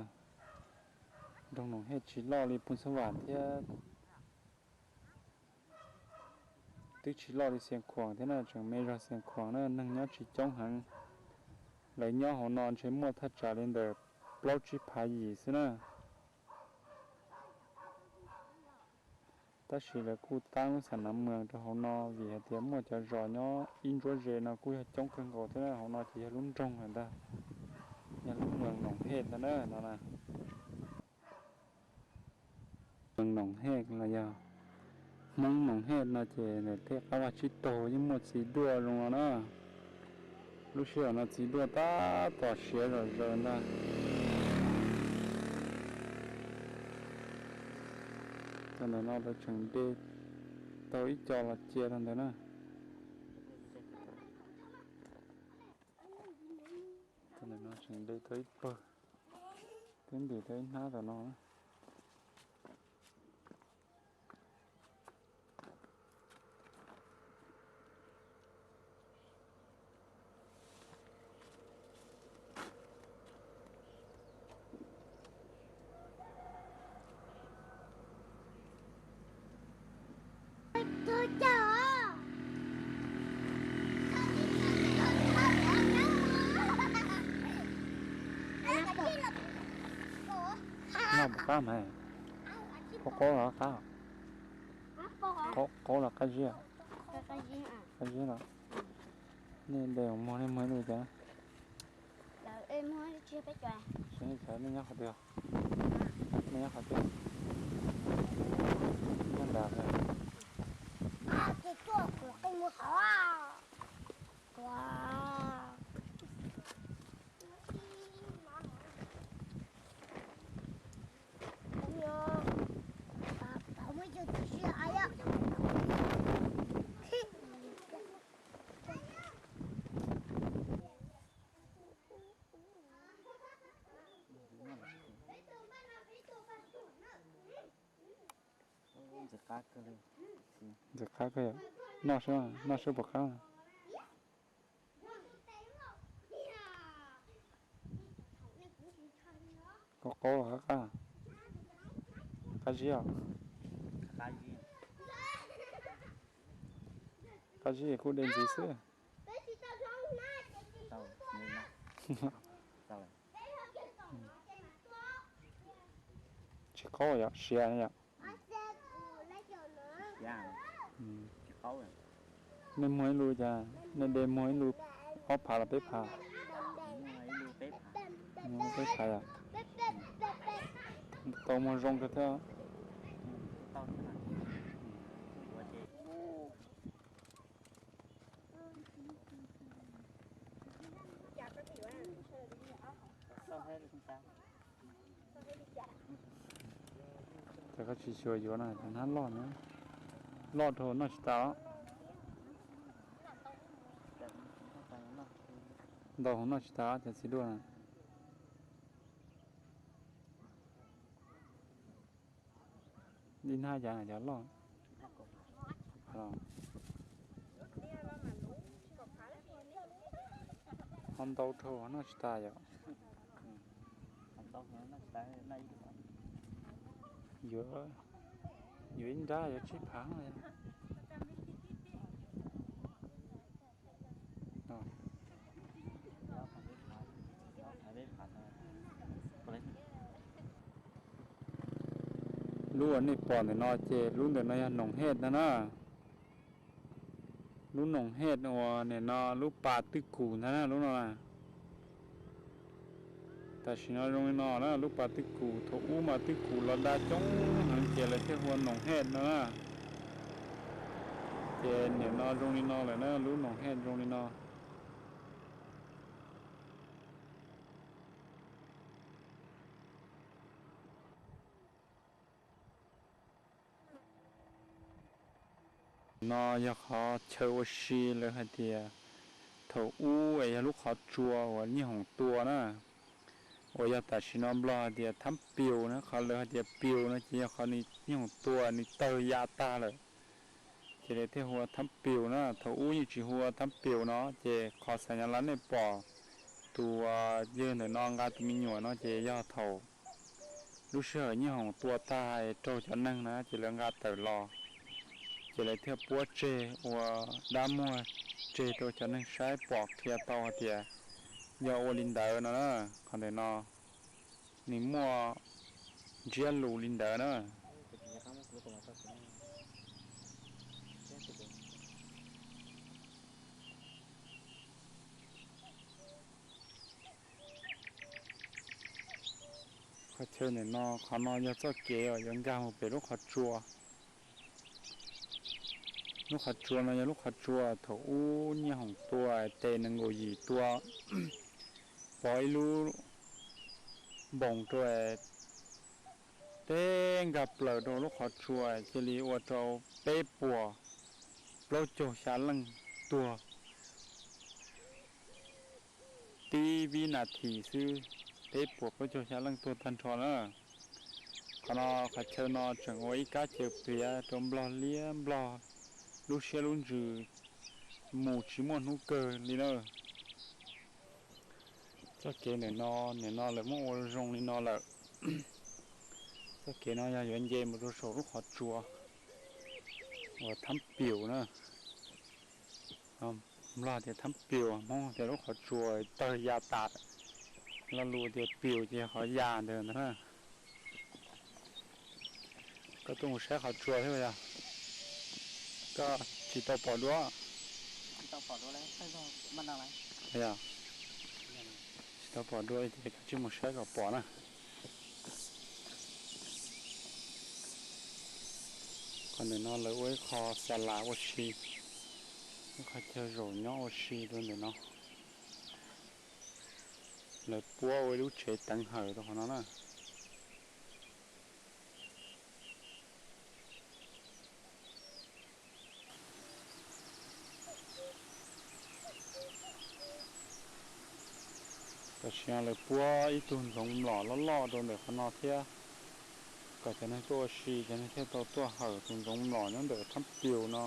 Nroog Noom Hej tsis loj li Phoos Xab Vam thiab, twb tsis loj li Xiav Khuam thiab na, tseem me zog Xiav Khuam na, neeg nyob tsis coob heev. Lawv nyob hauv no ntshe muaj thaj tsam li ntawm plaub tsib phav yim xwb na. Tab sis lawv kuj tab lub xam nav mws rau hauv no vim hais tias muaj cov zos nyob ib ntsuab ze no kuj yog coob kawg nkaus thiab na. Hauv no ces yog lub nroog lawm ntag, yog lub moos Noom Hej ntag na no na. Moos Noom Hej los yog Hmoob Noom Hej no ces ntawm tej qab vaj tsib taug yeej muaj txiv duaj zoo no na. Lub sij hawm no txiv duaj tab tom siav zom zaws ntag. Txog ntawm no lawv tseem de tau ib co los cia rau ntawd na. Txog ntawm no tseem de tau ib pawg, twb ntim tau ib hnab tom no na. Noj puas qab mas? Qaub qaub los qab? Qaub los qab zib? Qab zib los? Nej de muag nej muag ib lub cas? Mus tsis peb cov. Nej nyob qhov twg? Nej nyob qhov twg? Nyob nrad. Ces tuaj kuv qi mus hauv. Ntxim qab kawg yom. Noj seb, noj seb puas qab. Qaub qaub, qab qab. Qab zib os. Qab zib kuj de ntxiv xwb. Tsis qaub yom, siav yom. Nej muag ib lub cas, nej de muag ib lub ob phav los peb phav? Muag peb phav yom. Tau muag zoo kawg thiab. Ces koj tsis xyuas yuav no, hnab loj na, loj dhau noj tsis tas. Ntau hauv noj tsis tas cov txiv duaj na. Ib hnab cas cov loj. Ho ntau dhau noj tsis tas yom. Yuav, yuav ib nrab yuav tsib phav. Lub uas nej pom ntawm no ces lub ntawm no yog noom hej ntag na. Lub noom hej uas nim no lub pas twj kum ntag na lub no na. Tam sim no zoo li no na, lub pas twj kum thaum ub mas twj kum los da coob heev ces lawv thiaj hu ua noom hej no na. Ces nim no zoo li no lawm na, lub noom hej zoo li no. No yog qhov chaw ua si lawv hais tias thaum ub es yog lub qhov tsua uas Nyiaj Hoom tua na, uas yog tam sim no Nplog hais tias Thab Pius na, qhov lawv hais tias Pius no ces yog qhov Nyiaj Hoom tua nws tawg ya tag lawm, ces lawv thiaj hu ua Thab Pius na. Thaum ub yeej tsis hu ua Thab Pius no, ces qhov xav nyav lab nej pom tus yawg ntawm no nqa tus me nyuam no ces yog thaum lub sij hawm Nyiaj Hoom tua tag raug cov neeg na ces lawv nqa tawm los, ces lawv thiaj puab tseg ua dab muag tseg rau cov neeg saib pom qhia tau hais tias yog ua li ntawd no na. Qhov ntawm no nws muaj ntsiab lus li ntawd na. Qhov chaw ntawm no, qhov no yog txoj kev uas yuav nkag mus pem lub qhov tsua. Lub qhov tsua no yog lub qhov tsua thaum ub Nyiaj Hoom tua tes nees nkaum yim tua pov ib lub npoos rau teb nkag plaws rau lub qhov tsua cia li ua rau peb puas plaub caug xya leej tuag tib vib nas this xwb, peb puas plaub caug xya leej tuag tag nrho na. Qhov no qhov chaw no tseem ua ib kab chaw pliav rau Nplog liab Nplog lub siab lub ntsws mus tsis muaj hnub kawg li na. Txoj kev ntawm no, nim no lawv muab ua zoo li no lawm. Txoj kev no yog yuav nce mus rau saum lub qhov tsua uas Thab Pius na. Nplog tias Thab Pius, Hmoob tias lub qhov tsua tawg ya tas. Lo lus tias Pius ces yog qhov ya ntawd ntag na. Koj tuaj mus saib qhov tsua thiab yog? Koj tsis tau pom dua? Tsis Yog pom dua li ces kav tsij mus saib kom pom na. Qhov ntawm no lawv ua ib qho xa las ua si, ib qho chaw zaum nyob ua si rau ntawm no. Lawv puab ua ib lub tsev teev hawm rau qhov no na. Tam sim no lawv puab ib tug ntxoov mlom loj loj rau ntawm qhov no thiab, kom cov neeg tuaj ua si cov neeg thiaj tau tuaj hawm tus ntxoov mlom nyob ntawm thab pius no.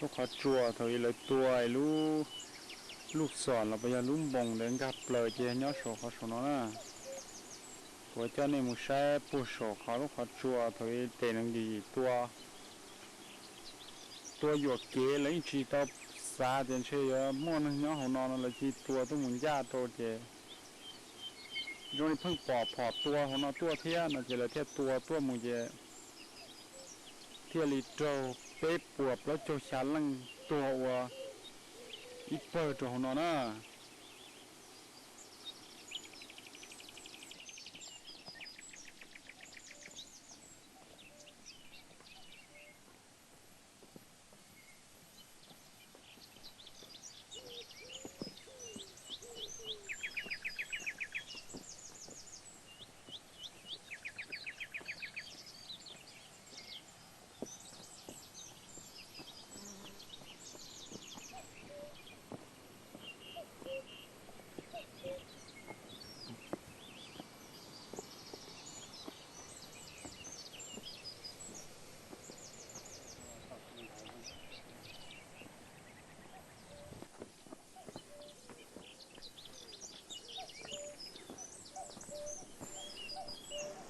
Lub qhov tsua thaum ub lawv tua lub, lub xom los puas yog lub npoos ntawd nkag plaws ces yog nyob saum qhov saum no na. Kuv coj nej mus saib puag saum qhov lub qhov tsua thaum ub tes nees yim yim tua, tua yuam kev lawv yeej tsis tau xav tias ntshe yuav muaj neeg nyob hauv no no lawv cia li tua tuaj mus ncaj rau ces zoo li pheej pom phom tua hauv no tuaj thiab no ces lawv thiaj tua tuaj mus ces thiaj li raug peb puas plaub caug xya leej tuag ua ib pawg rau hauv no na.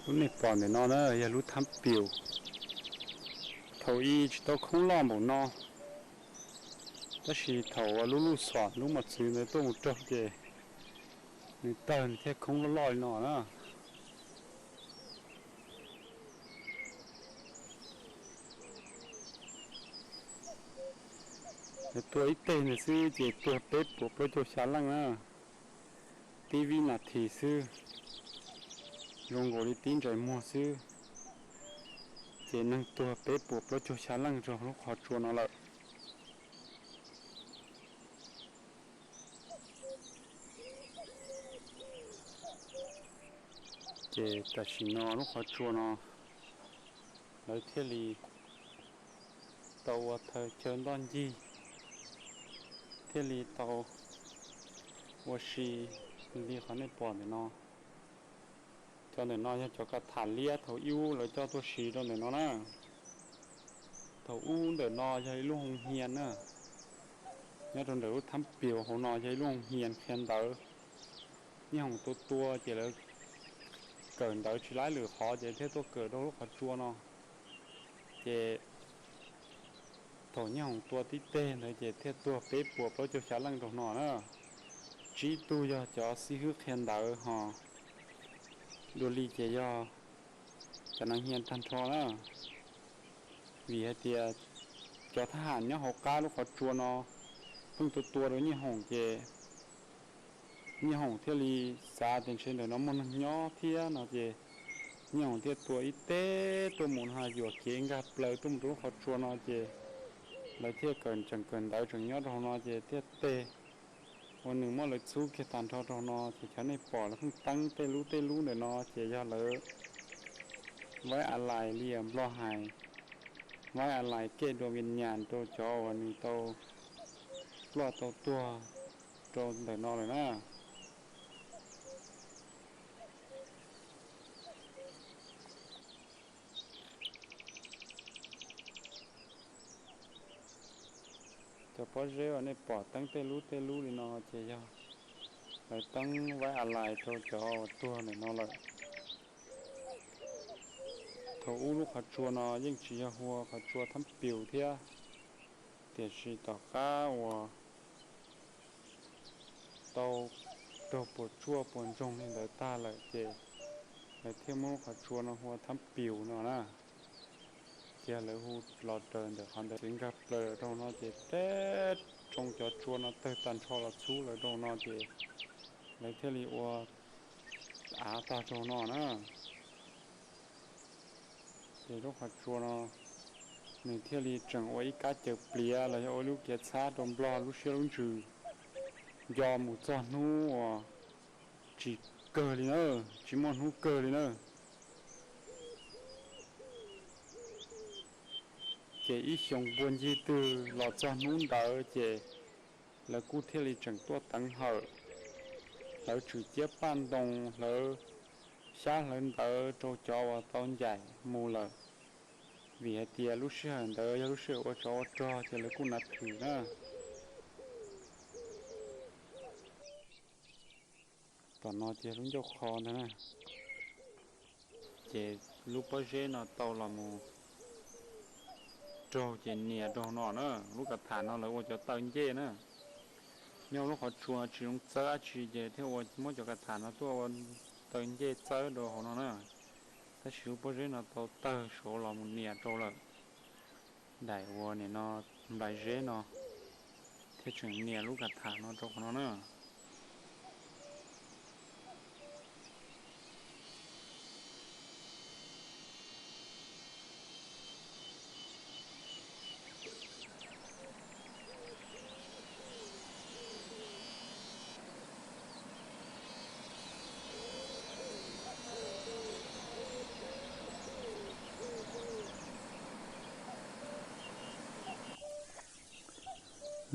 Lub nej pom ntawm no na yog lub thab pius. Thaum ub tsis tau khoob loj npaum no, tab sis thaum lub lub xom lub mos txwv ntawd tuaj mus raug ces nws tawg nws thiaj khoob loj loj li no na. Lawv tua ib teg ntawd xwb ces tuag peb puas plaub caug xya leej na. Tib vib nas this xwb, zoo nkaus li tib ntsais muag xwb, ces neeg tuag peb puas plaub caug xya leej rau lub qhov tsua no lawm. Ces tam sim no lub qhov tsua no lawv thiaj li tau ua thawj chaw ntoj ncig, thiaj li tau ua si li qhov nej pom ntawm no. Cov ntawm no yog cov ka tham liab thaum ub lawv coj tuaj siv rau ntawm no na. Thaum ub ntawm no yog ib lub hoo hias na, nyob rau ntawm lub thab pius hauv no yog ib lub hoo hias qhia ntawv. Nyiaj hoom tua tua ces lawv kawm ntawv tsis laib lwm qhov ces thiaj tuaj kawm rau lub qhov tsua no. Ces thaum nyiaj hoom tua tib teg ntawd ces thiaj tuag peb puas plaub caug xya leej rau no na. Tsib tug yog cov xib hwb qhia ntawv ho dua li ces yog cov nas hias tag nrho na. Vim hais tias cov thab ham nyob hauv qab lub qhov tsua no pheej tua tua rau nyiaj hoom ces nyiaj hoom thiaj li xav tias ntshe ntawm no muaj neeg nyob thiab no ces nyiaj hoom thiaj tua ib teg tuaj mus no yuam kev nkag plaws tuaj mus rau lub qhov tsua no ces lawv thiaj kawm tseem kawm ntawv tseem nyob rau hauv no ces thiaj teg ua nws muab lawv txhub kiag tag nrho rau hauv no ces cov nej pom lawv pheej teeb tej lub tej lub ntawm no ces yog lawv vaib a lais li nplog hais, vaib a lais kej dua vias nyas rau cov uas nws tau ploj tau tuag rau ntawm no lawm na. Cov pob zeb uas nej pom teeb tej lub tej lub li no ces yog lawv teeb vaib a lais rau cov uas tuag ntawm no lawm. Thaum ub lub qhov tsua no yeej tsis yog hu ua qhov tsua Thab Pius thiab, tiam sis tom qab uas tau raug puas tsuaj puas ntsoog li ntawd tag lawm ces lawv thiaj muab lub qhov tsua no hu ua Thab Pius no na. Ces lawv hu los raws ntawm qhov ntawd ces nkag plaws rau no ces teb tsoo cov tsua no tawg tag nrho los txhub lawm rau no ces lawv thiaj li ua av tag rau no na. Ces lub qhov tsua no nws thiaj li tseem ua ib kab caws pliav los yog ua ib lub kiav txhab rau Nplog lub siab lub ntsws nco mus txog hnub uas tsis kawg li na, tsis muaj hnub kawg li na. Ces ib xyoos npua ncig twg los txog hnub ntawd ces lawv kuj thiaj li tseem tuaj teev hawm, hlawv tswm ciab paj ntoo, hlawv xyab hlawv ntawv rau cov uas tau ncaim mus lawm, vim hais tias lub sij hawm ntawd yog lub sij hawm ua tsov ua rog ces lawv kuj nav thwm na. Tom no ces lub ncauj qho ntag na. Ces lub pob zeb no tau los mus raug ces nias rau no na, lub kav tham no lawv ua cov taw ncej na. Nyob lub qhov tsua tsis zoo txawb dab tsi ces thiaj ua muab cov kav tham no tuaj ua taw ncej txawb rau hauv no na. Tab sis lub pob zeb no tau tawg saud los mus nias rau lawm. Daim uas nim no nplai zeb no thiaj tseem nias lub kav tham no rau qhov no na.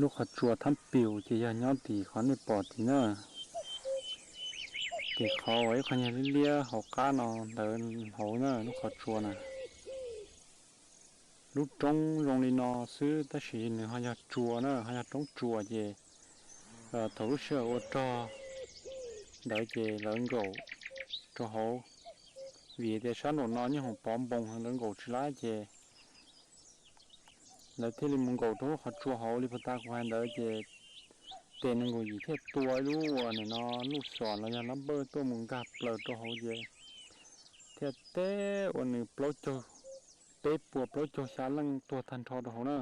Lub qhov tsua Thab Pius ces yog nyob tim qhov nej pom tid na. Tim qhov uas ib qho nyuag liab liab hauv qab no ntawd hauv na lub qhov tsua na. Lub roob zoo li no xwb tab sis nws ho yog tsua na, ho yog roob tsua ces thaum lub sij hawm ua rog ntawd ces lawv nkaum rau hauv, vim tias sab nraum no nyob hoom pov npoo lawv nkaum tsis lab ces lawv thiaj li mus nkaum rau lub qhov tsua hauv li puag ta kuv hais ntawd ces tes nees nkaum yim thiaj tua ib lub uas nim no lub xom los yog lab npawj tuaj mus nkag plaws rau hauv ces thiaj teb ua nws plaub caug, peb puas plaub caug xya leej tuag tag nrho rau hauv na,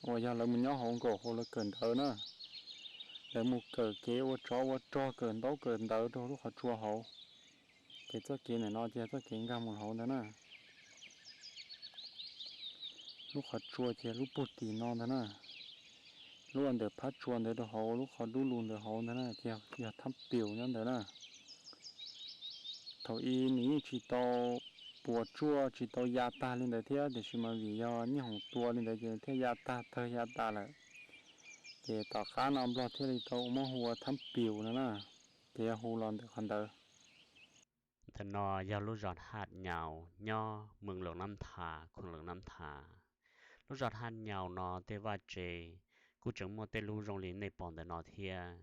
uas yog lawv mus nyob hauv nkaum hauv lawv kawm ntawv na. Lawv mus kawm kev ua tsov ua rog kawm ntaub kawm ntawv rau lub qhov tsua hauv. Ces txoj kev ntawm no ces yog txoj kev nkag mus hauv ntawd na. Lub qhov tsua ces lub puag tim no ntag na. Lub ua ntawm phab tsua ntawd rau hauv lub qhov dub lug ntawd hauv ntag na ces yog Thab Pius nyob ntawd na. Thaum ub nws yeej tsis tau puas tsuaj tsis tau ya tag li ntawd thiab tiam sis mas vim yog nyiaj hoom tua li ntawd ces thiaj ya tag tawg ya tas lawm. Ces tom qab no Nplog thiaj li tau muab hu ua Thab Pius no na, ces yog hu los ntawm qhov ntawd. Ntawm no yog lub zos Haj Nyaus nyob moos Loos Nab Tha, khoom Loos Nab Tha. Lub zos Haj Nyaus no tej vaj tse kuj tseem muaj tej lub zoo li nej pom ntawm no thiab.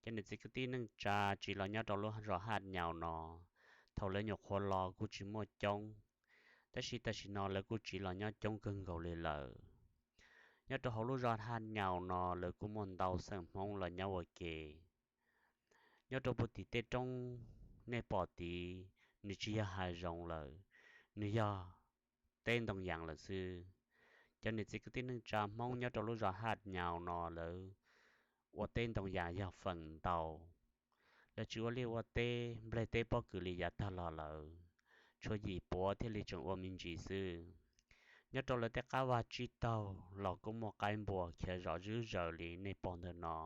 Cov niam txiv kwv tij neej tsa tsiv los nyob rau lub zos Haj Nyaus no, thaum lawv nyuam qhuav los kuj tsis muaj coob, tab sis tam sim no lawv kuj tsiv los nyob coob kawg nkaus li lawm. Nyob rau hauv lub zos Haj Nyaus no lawv kuj muaj ntau xeem Hmoob los nyob ua ke. Nyob rau puag tim tej roob nej pom tid, nws tsis yog hav zoov lawm, nws yog teb ntoo yas lawm xwb. Cov niam txiv kwv tij neej tsa Hmoob nyob rau lub zos Haj Nyaus no lawv ua teb ntoo yas yog feem ntau. Lawv tsis ua liaj ua teb nplej teb pob kws li yav tag los lawm, tshuav yim puav thiaj li tseem ua me ntsis xwb. Nyob rau lawv tej qab vaj tsib taug los kuj muaj qaib npua khiav zom zwb zaws li nej pom ntawm no,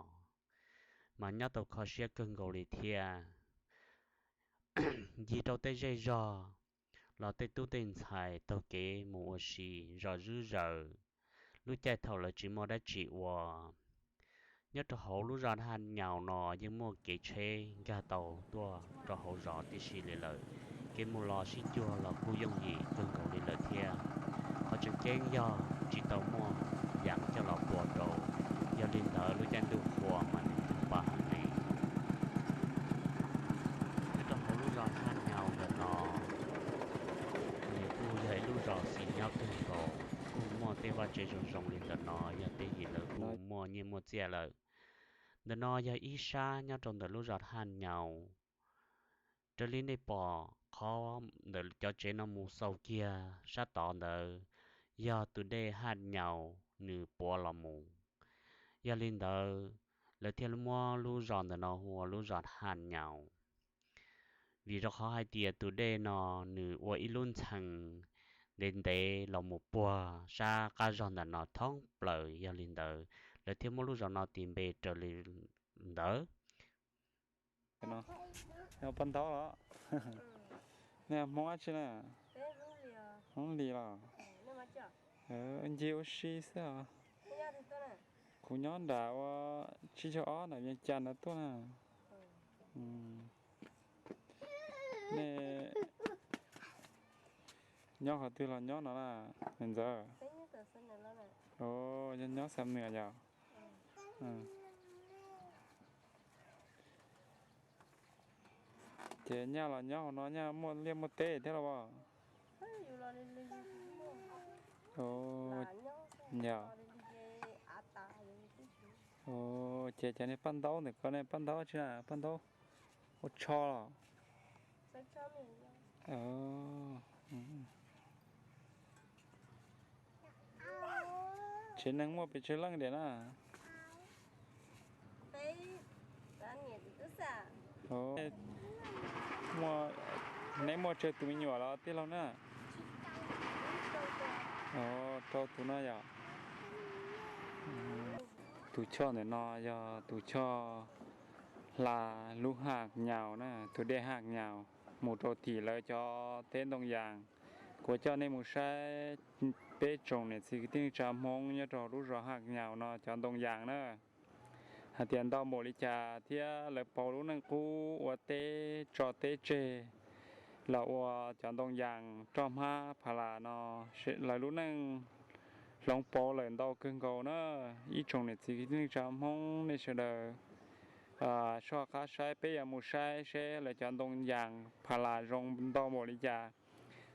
mas nyob tau kho siab kawg nkaus li thiab. Ncig rau tej zej zog los tej tub tej ntxhais taug kev mus ua si zom zwb zaws, lub caij thaum lawv tsis muaj dab tsi ua. Nyob rau hauv lub zos Haj Nyaus no yeej muaj kev tsheb nkag tau tuaj rau hauv zos tib si li lawm, kev mus los sib cuag los kuj yooj yim kawg nkaus li lawm thiab. Qhov tseem ceeb yog tsis tau muaj yas coj los pua rau, yog li ntawd lub caij ntuj qhua mas nws pab heev li. Nyob rau hauv lub zos Haj Nyaus ntawm no, nws kuj yog ib lub zos xis nyob kawg nkaus, kuj muaj tej vaj tse zoo zoo li ntawm no yog tej yim lawv kuj muaj nyiaj muaj txiaj lawm. Ntawm no yog ib sab nyob rau ntawm lub zos Haj Nyaus. Raws li nej pom qhov ntawm cov tsev no mus xaus kiag sab tod ntawd yog tus dej Haj Nyaus nws puav los mus. Yog li ntawd, lawv thiaj muab lub zos ntawm no hu ua lub zos Haj Nyaus. Vim rau qhov hais tias tus dej no nws ua ib lub ntxhee ntev ntev los mus puag sab qab zog ntawm no thoob plaws, yog li ntawd lawv thiaj muab lub zos no tis npe raws li ntawd. Paj ntaub los? Nej Hmoob dab tsi na? Hmoob Lis los? Ncig ua si xwb os. Kuv nyob nram ua tsib caug ob nram Vias Cas ntawd tuaj na. Nej nyob qhov twg los nyob no na, niam ntxawm? Nyob nyob Xam Nws yom. Ces nyaj los nyob hauv no nyaj muaj liaj muaj teb thiab los as? Yog. Ces cov niag paj ntaub ntawm ko ne, paj ntaub tsi na, paj ntaub ua tsho los? Tsev neeg muaj pes tsawg leej tiag na? Neb muaj tsawg tus me nyuam los tij laug na? Rau tus no yom. Tus choj ntawm no yog tus choj hla lub Haj Nyaus na, tus dej Haj Nyaus mus rau tim lawv cov teb Ntoo Yas. Kuv coj nej mus saib peb tsoom niam txiv kwv tij neej tsa Hmoob nyob rau lub zos Haj Nyaus no cov Ntoo Yas na, hais tias ntau npaum li cas thiab lawv pauv lub neej qub ua teb tso teb tseg los ua cov Ntoo Yas roj hmab pha las no, lawv lub neej hloov pauv lawm ntau kawg nkaus na. Ib tsoom niam txiv kwv tij neej tsa Hmoob nej sawv daws soj qab saib, peb yuav mus saib seb lawv cov Ntoo Yas pha las zoo ntau npaum li cas.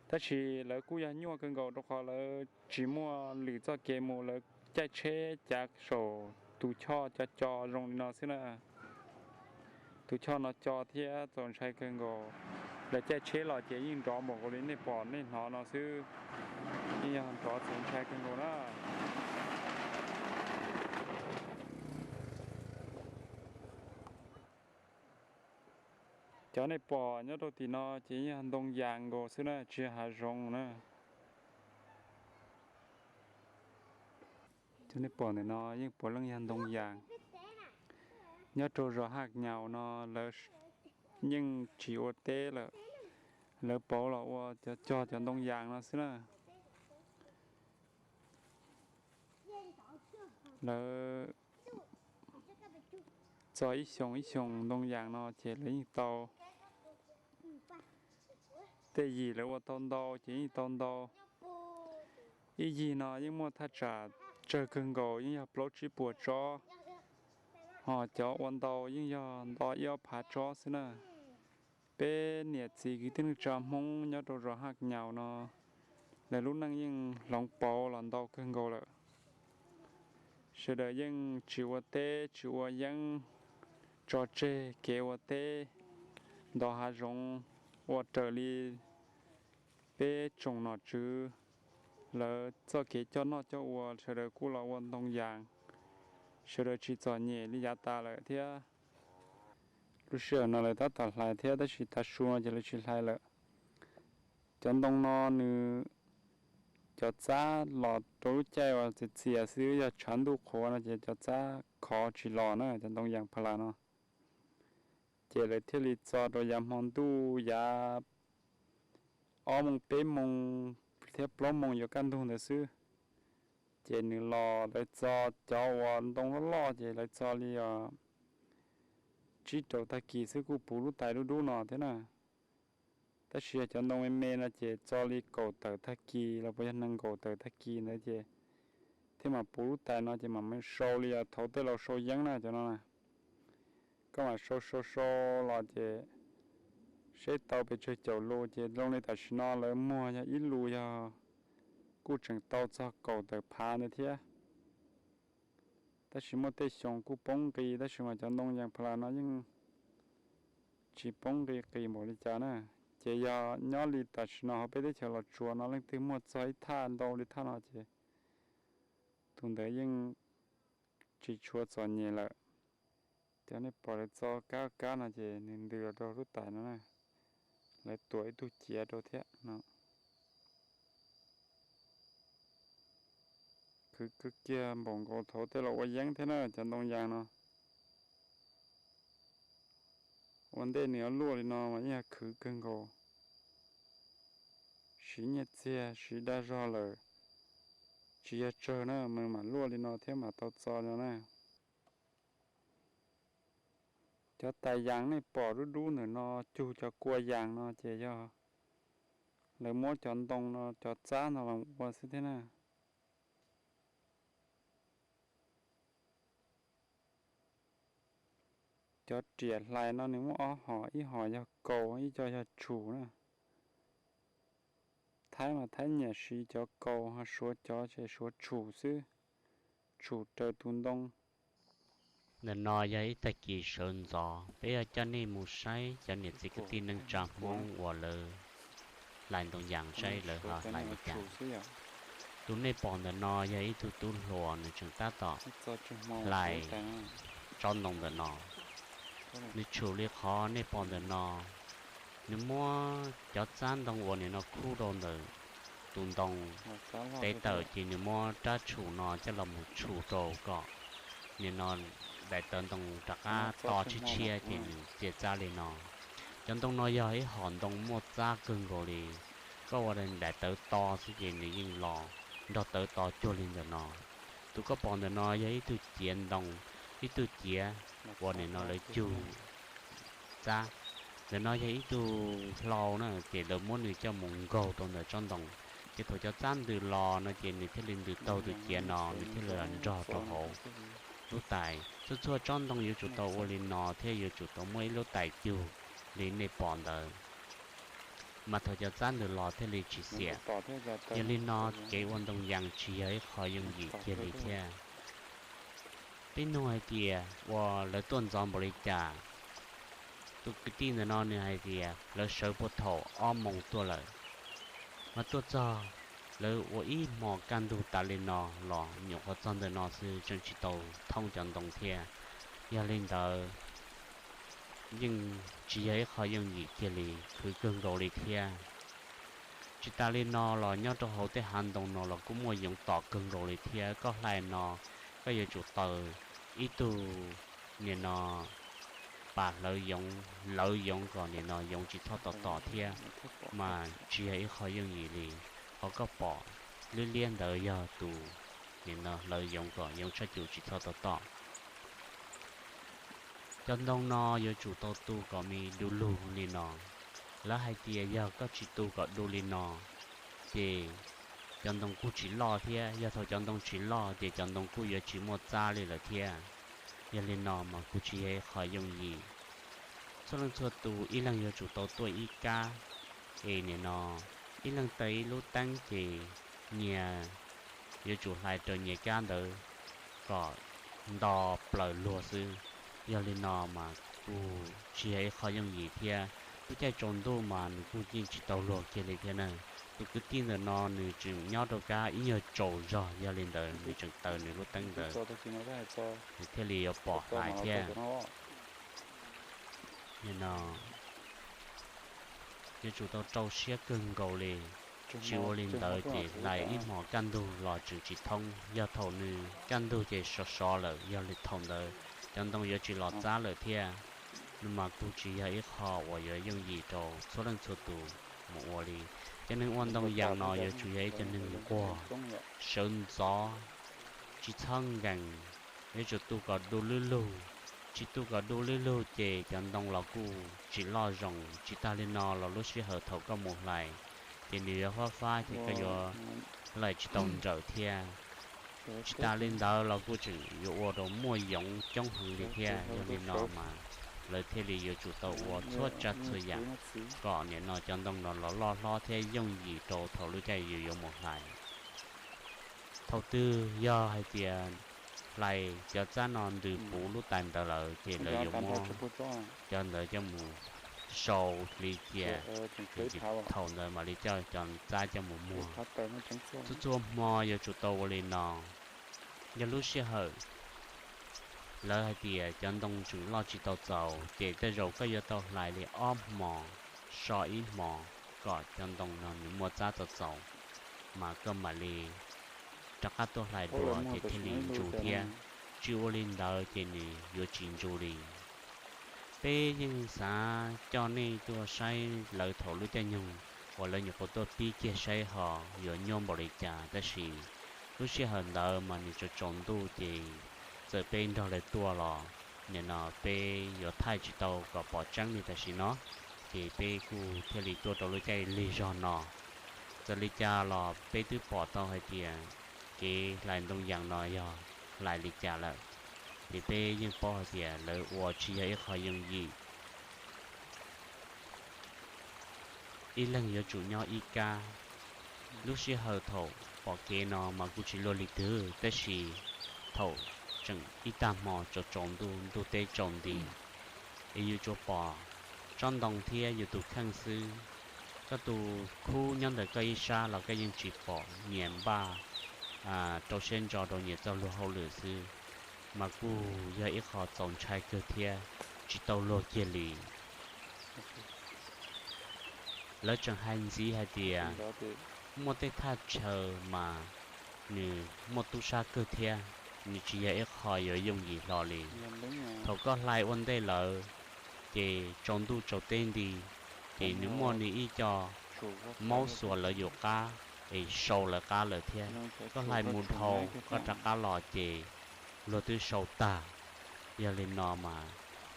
Tab sis lawv kuj yog nyuaj kawg nkaus rau qhov lawv tsis muaj lwm txoj kev mus, lawv caij tsheb cav saum tus choj co co zoo li no xwb na. Tus choj no co thiab txaus ntshai kawg nkaus. Lawv caij tsheb los ces yeej nrov npaum nkaus li nej pom nej hnov no xwb, yeej yog nrov txaus ntshai kawg nkaus na. Cov nej pom nyob rau tim no ces yeej yog Ntoo Yas nkaus xwb na, tsis yog hav zoov na. Cov nej pom ntawm no yeej puav leej yog Ntoo Yas. Nyob rau zos Haj Nyaus no lawv yeej tsis ua teb lawm, lawv pauv los ua cov cog cov Ntoo Yas no xwb na. Lawv txog ib xyoos ib xyoos Ntoo Yas no ces lawv yeej tau tej yim lawv ua tau ntau ces yeej tau ntau. Ib yig no yeej muaj thaj tsam tsawg kawg nkaus yeej yog plaub tsib puas tsob, ho cov ua ntau yeej yog nto ib ob phav tsob xwb na. Peb niam txiv kwv tij neej tsa Hmoob nyob rau zos Haj Nyaus no, lawv lub neej yeej hloov pauv los ntau kawg nkaus lawm. Sawv daws yeej tsis ua teb tsis ua yeeb, tso tseg kev ua teb, nto hav zoov ua raws li peb tsoom nom tswv lawv txoj kev coj noj coj ua, sawv daws kuj los ua Ntoo Yas, sawv daws tsis txom nyem li yav tas lawm thiab. Lub sij hawm no lawv tab tom hlais thiab tab sis tav su no ces lawv tsis hlais lawm. Cov ntoo no nws, cov txab los rau lub caij uas txias txias xwb, yog tshav ntuj qhuav no ces cov txab khov tsis los na, cov Ntoo Yas pha las no. Ces lawv thiaj li txo rau yav hmo ntuj yav ob moos peb moos thiab plaub moos yuav kaj ntug ntawd xwb. Ces nws los lawv txo cov uas ntoo loj loj ces lawv txo li os tsib rau tag kis xwb kuj puv lub tais dub dub no thiab na. Tab sis yog cov ntoo me me no ces txo li kaum tawm tag kis los puas yog nees nkaum tawm tag kis ntawd ces thiaj mam puv lub tais no ces mam sau li os thaum tej laus sau yeeb na cov no na. Koj mam sau sau sau los ces seb tau pes tsawg caum lus ces zoo li tam sim no lawv muag yog ib lus yog kuj tseem tau txog kaum tawm phav ntawd thiab. Tab sis muaj tej xyoo kuj poob nqi, tab sis mas cov ntoo yas plas no yeej tsis poob nqi qis npaum li cas na. Ces yog nyob li tam sim no hauv peb teb chaws Los Tsuas no leej twg muaj txog ib thaj ntau li thaj no ces tus ntawd yeej tsis tshua txom nyem lawm. Cov nej pom lawv txo kab kab no ces nws ntws rau lub tais no na, lawv tuam ib tug ciav rau thiab no. Khwv kiag npaum nkaus thaum tej los ua yeeb thiab na cov ntoo yas no. Ua ntej nws yuav luaj li no mas yeej yog khwv kawg nkaus, siv nyiaj txiag siv dag zog lawm, tsis yog tsawg na mas mam luaj li no thiab mam tau txo no na. Cov tais yas nej pom dub dub ntawm no cug cov kua yas no ces yog lawv muab cov ntoo no cov txab no los ua xwb thiab na. Cov riam hlais no nws muaj ob hom, ib hom yog kaus, ib co yog tshum na. Thaib mas Thaib nyiam siv cov kaus, ho Suav cov ces Suav tshum xwb, tshum raws tus ntoo. Ntawm no yog ib tag kis sawv ntxov, peb yuav coj nej mus saib cov niam txiv kwv tij neej tsa Hmoob uas lawv hlais ntoo yas saib lawv ho hlais li cas. Tus nej pom ntawm no yog ib tug tub hluas, nws tseem tab tom hlais tsob ntoo ntawm no. Nws tshum li qhov nej pom ntawm no, nws muab cov txab ntoo uas nim no khub rau ntawm tus ntoo teb tawm ces nws muab rab tshum no coj los mus tshum rau kom nim no daim tawv ntoo rov qab to tshiab tshiab ces nws txias txab li no. Cov ntoo no yog ib hom ntoo muaj txab kawg nkaus li, koj ua daim tawv to xwb ces nws yeej los nrog tawv to cuag li ntawm no. Tus koj pom ntawm no yog ib tug ciav ntoo, ib tug ciav uas nim no lawv cug txab. Ntawm no yog ib tug hlau na, ces lawv muab nws coj mus nkaug rau ntawm tsob ntoo, ces thaum cov txab ntws los no ces nws thiaj li ntws taug tus ciav no, nws thiaj li los nrog rau hauv lub tais. Txhua txhua tsob ntoo yuav tsum tau ua li no thiab yuav tsum tau muaj ib lub tais cug li nej pom ntawd, mas thaum cov txab ntws los thiaj li tsis xiam. Yog li no kev ua ntoo yas tsis yog ib qho yooj yim kiag li thiab. Peb nug hais tias ua lawv tuaj ntxov npaum li cas? Tus kwv tij ntawm no nws hais tias lawv sawv puag thaum ob moos tuaj lawm, mas tuaj txog lawv ua ib hmo kaj ntug tas li no los nyuam qhuav txog ntawm no xwb tseem tsis tau thoob cov ntoo thiab. Yog li ntawd yeej tsis yog ib qho yooj yim kiag li, khwv kawg nkaus li thiab. Tsis tas li no los nyob rau hauv tej hav ntoo no los kuj muaj yoov tom kawg nkaus li thiab. Koj hlais no koj yuav tsum taws ib tug nim no pas hlawv yoov, lawv yoov kom nim no yoov tsis txhob tom tom thiab, mas tsis yog ib qho yooj yim li. Qhov koj pom liab liab ntawd yog tus nim no hlawv yoov kom yoov tshaj cum tsis txhob tom tom. Cov ntoo no yuav tsum tau tu kom me du lug li no. Lawv hais tias yog koj tsis tu kom du li no, ces cov ntoo kuj tsis loj thiab. Yog thaum cov ntoo tsis loj ces cov ntoo kuj yuav tsis muaj txab li lawm thiab. Yog li no mas kuj tsis yog ib qho yooj yim. Txhua leej txhua tus ib leeg yuav tsum tau tuaj ib kab, es nim no ib leeg taws ib lub teeb ces nyias yuav tsum hlais raws nyias kab ntawd kom nto plaws luag xwb. Yog li no mas kuj tsis yog ib qho yooj yim thiab. Lub caij tsaus ntuj mas nws kuj yeej tsis tau luag kiag li thiab na. Tus kwv tij ntawm no nws tseem nyob rau kab ib nyuag tsaus zog, yog li ntawd nws tseem taws nws lub teeb ntawd, nws thiaj li yuav pom hlais thiab. Nim no yuav tsum tau rau siab kawg nkaus li, tsis ua li ntawd ces hlais ib hmos kaj ntug los tseem tsis thoob. Yog thaum nws kaj ntug ces sov sov lawm, yog li thaum ntawd cov ntoo yuav tsis los txab lawm thiab. Nws mas kuj tsis yog ib qho uas yuav yooj yim rau txhua leej txhua tus mus ua li. Cov neeg ua ntoo yas no yuav tsum yog ib cov neeg nquag, sawv ntxov, tsis txhob nkees, yuav tsum tu kom du lwb lug. Tsis tu kom du lwb lug ces cov ntoo los kuj tsis loj zoo. Tsis tas li no los lub sij hawm thaum koj mus hlais ces nws yuav fab fab ces koj yuav hlais tsis tau nrawm thiab. Tsis tas li ntawd los kuj tseem yuav ua rau muaj yoov coob heev li thiab. Yog li no mas lawv thiaj li yuav tsum tau ua txhua tsav txhua yam kom nim no cov ntoo no los loj hlob thiab yooj yim rau thaum lub caij yus yuav mus hlais. Thaum twg yog hais tias hlais cov txab no ntws puv lub tais ntawd lawm ces lawv yuav muab cov ntawd coj mus sau hli cia, thaum ntawd mam li coj cov txab coj mus muag. Txhua txhua hmo yuav tsum tau ua li no. Yog lub sij hawm lawv hais tias cov ntoo tseem loj tsis tau txaus ces tej zaum koj yuav tau hlais li ob hmos, so ib hmos, kom cov ntoo no nws muaj txab txaus txaus, mas koj mam li rov qab tuaj hlais dua ces thiaj li ntsu thiab. Tsis ua li ntawd ces nws yuav tsis ntsu li. Peb yeej xav coj nej tuaj saib lawv thaum lub caij nyoog uas lawv nyuam qhuav tuaj pib kiag saib ho yuav nyuaj npaum li cas, tab sis lub sij hawm ntawd mas nws tsaus tsaus ntuj ces txawm peb nrog lawv tuaj los nim no peb yuav thaij tsis tau kom pom tseeb li tam sim no, ces peb kuj thiaj li tuaj rau lub caij lig zog no. Txawm li cas los peb twb pom tau hais tias kev hlais ntoo yas no yog hlais li cas lawm, ces peb yeej paub hais tias lawv ua tsis yog ib qho yooj yim. Ib leeg yuav tsum nyob ib kab. Lub sij hawm thaum pom kev no mas kuj tsis luaj li twg, tab sis thaum tseem ib tag hmo tsaus tsaus ntuj, ntuj teb tsaus nti, es yus tsuas pom tsob ntoo thiab yus tus kheej xwb. Koj tus khub nyob ntawm koj ib sab los koj yeej tsis pom, nyias npaj rau siab ntso rau nyias txoj luag hauj lwm xwb, mas kuj yog ib qho txaus ntshai kawg thiab tsis tau luag kiag li. Lawv tseem hais ntxiv hais tias muaj tej thaj chaw mas nws muaj tub sab kawg thiab, nws tsis yog ib qho yuav yooj yim hlo li. Thaum koj hlais ua ntej lawm, ces tsaus ntuj tsaus teb nti, ces nws muaj nws ib co maub xuas lawv yus qab es sau lawv qab lawm thiab. Koj hlais mus dhau koj rov qab los ces luag twb sau tag. Yog li no mas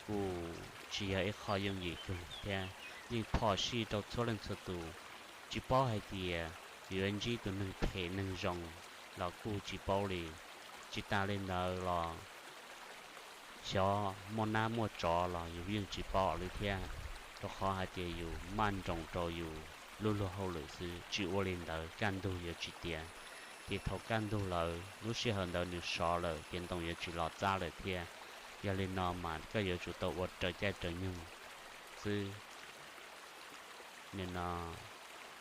kuj tsis yog ib qho yooj yim kawg thiab yeej phom sij rau txhua leej txhua tus. Tsis paub hais tias yuav ntsib tus neeg phem neeg zoo los kuj tsis paub li. Tsis tas li ntawd los xyov muaj nab muaj tsov los yus yeej tsis pom li thiab, rau qhov hais tias yus maj nroos rau yus lub luag hauj lwm xwb, tsis ua li ntawd kaj ntug yuav tsis tiav. Ces thaum kaj ntug lawm lub sij hawm ntawd nws sov lawm ces ntoo yuav tsis los txab lawm thiab. Yog li no mas koj yuav tsum tau ua raws caij raws nyoog xwb. Nim no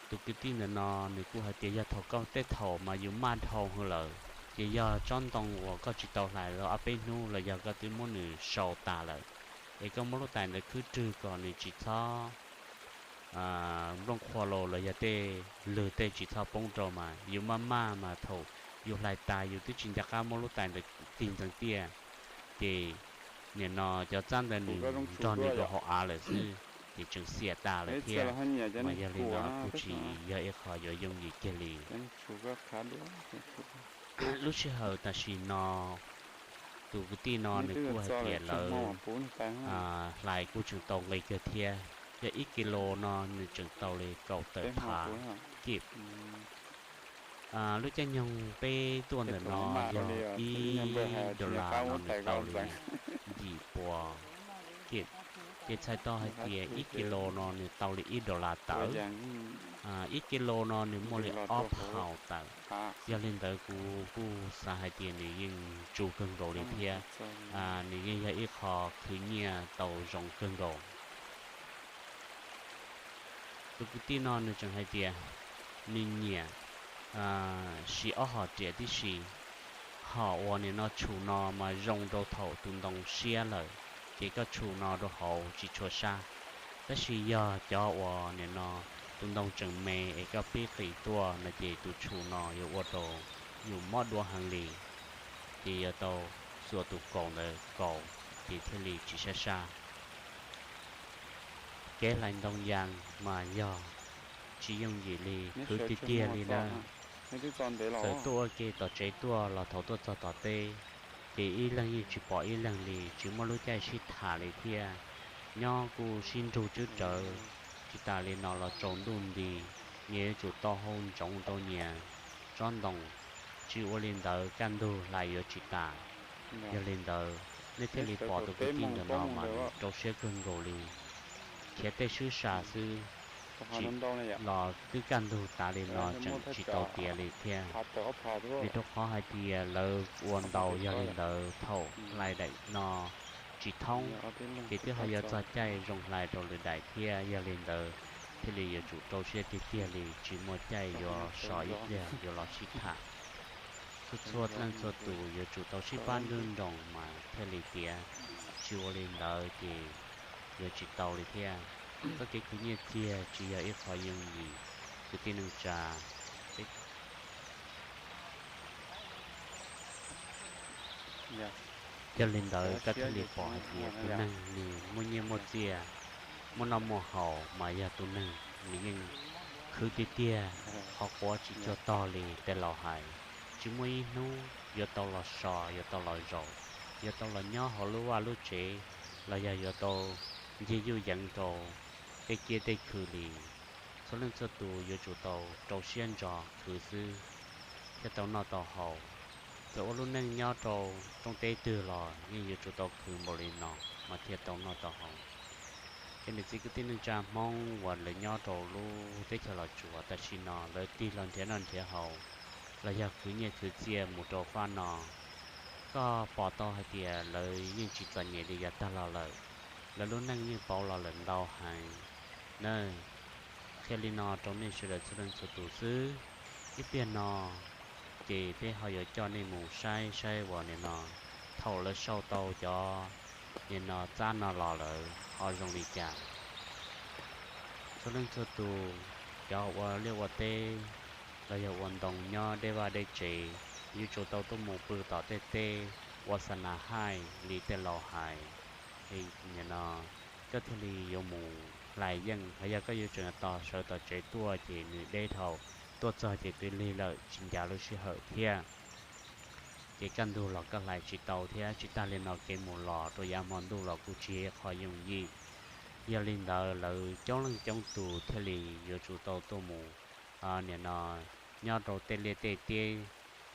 tus kwv tij ntawm no nws kuj hais tias yog thaum koj tej thaum mas yus maj dhau hwv lawm, ces yog tsob ntoo uas koj tsis tau hlais tau ob peb hnub los yog koj twb muab nws sau tas lawm, es koj muab lub tais ntawd khwb rwg kom nws tsis txhob nplooj qhuav los los yog tej lwg tej tsis txhob poob rau mas yus maj maj mas thaum yus hlais tas yus twb tsis nco qab muab lub tais ntawd tig ntxeev tiaj, ces nim no cov txab ntawd nws nrog nws rau hauv av lawm xwb, ces tseem xiam tas lawm thiab. Mas yog li no kuj tsis yog ib qho yuav yooj yim kiag li. Lub sij hawm tam sim no tus kwv tij no nws kuj hais tias lawv hlais kuj tseem tau nqi kawg thiab, yog ib kis lus no nws tseem tau li kaum tawm phav kij. Lub caij nyoog peb tuaj ntawm no yog ib dollar no nws tau li yim puas kij, ces txhais tau hais tias ib kis lus no nws tau li ib dollar tawm. Ib kis lus no nws muaj li ob phaum tawm. Yog li ntawd kuv kuj xav hais tias nws yeej tsu kawg nkaus li thiab, nws yeej yog ib qho khwv nyiaj tau zoo kawg nkaus. Tus kwv tij no nws tseem hais tias nws nyiam siv ob hom riam tib si. Hom uas nim no tshum no mas zoo rau thaum tus ntoo siab lawm, ces koj tshum no rau hauv tsis tshua sab. Tab sis yog cov uas nim no tus ntoo tseem me es koj pib qis tuaj no ces tus tshum no yuav ua rau yus mob duav heev li, ces yuav tau xuas tus kaus ntawd kaus ces thiaj li tsis sab sab. Kev hlais ntoo yas mas yog tsis yooj yim li, khwv tiag tiag li na. Txawm tuaj ua ke tom tsev tuaj los thaum tuaj txog tom teb, ces ib leeg yeej tsis pom ib leeg li, tsis muaj lub caij sib tham li thiab. Nyob kuj sib nrug tswb rawv, tsis tas li no los tsaus ntuj nti, nws yuav tsum tau hau ntsoov rau nyias tsob ntoo, tsis ua li ntawd kaj ntug hlais yuav tsis tas. Yog li ntawd nej thiaj li pom tus kwv tij ntawm no mas nws rau siab kawg nkaus li, khiav tej swb sa xwb. tsis los twb kaj ntug tas li no tseem tsis tau tiav li thiab. Vim rau qhov hais tias lawv ua ntau, yog li ntawd thaum hlais daim no tsis thoob, ces twb ho yuav txog caij zoo hlais rau lwm daim thiab. Yog li ntawd thiaj li yuav tsum rau siab tiag tiag li, tsis muaj caij yuav so ib pliag yuav los sib tham. Txhua txhua leej txhua tus yuav tsum tau sib pab nruab nroos mas thiaj li tiav, tsis ua li ntawd ces yuav tsis tau li thiab. Txoj kev khwv nyiaj txiag tsis yog ib qho yooj yim, kwv tij neej tsa. Yog li ntawd koj thiaj li pom hais tias tus neeg nws muaj nyiaj muaj txiag, muaj noj muaj haus, mas yog tus neeg nws yeej khwv tiag tiag, qhov quav tsis cuag tog li tej laus hais. Tsis muaj ib hnub yuav tau los so, yuav tau los zaum, yuav tau los nyob hauv lub vaj lub tsev, los yog yuav tau ncig yuj yeev rau tej kiab tej khw li. Txhua leej txhua tus yuav tsum tau rau siab ntso khwv xwb thiaj tau noj tau haus. Txawm ua lub neej nyob rau roob teb twg los yeej yuav tsum tau khwv npaum li no mas thiaj tau noj tau haus. Ces niam txiv kwv tij neej tsa Hmoob uas lawv nyob rau lub teb chaws Los Tsuas tam sim no lawv tig los nrhiav noj nrhiav haus, los yog khwv nyiaj khwv txiaj mus rau fab no, koj pom tau hais tias lawv yeej tsis txom nyem li yav tag los lawm. Lawv lub neej yeej pauv los lawm ntau heev na. Qhia li no rau nej sawv daws txhua leej txhua tus xwb. Ib pliag no ces peb ho yuav coj nej mus saib saib uas nim no thaum lawv sau tau cov nim no txab no los lawm ho zoo li cas. Txhua leej txhua tus, cov ua liaj ua teb los yog ua ntoo nyob deb vaj deb tsev, yuav tsum tau tuaj mus pw tom tej teb ua xa nas haij li tej laus hais. Nim no koj thiaj li yuav mus hlais yeej, ho yog koj yuav tseem tos sawv tom tsev tuaj ces nws deb dhau, tuaj txog ces twb lig lawm tsis ncav lub sij hawm thiab. Ces kaj ntug los koj hlais tsis tau thiab. Tsis tag li no kev mus los rau yav hmo ntuj los kuj tsis yog qhov yooj yim. Yog li ntawd lawv coob leej coob tus thiaj li yuav tsum tau tuaj mus nim no nyob rau tej liaj tej teb,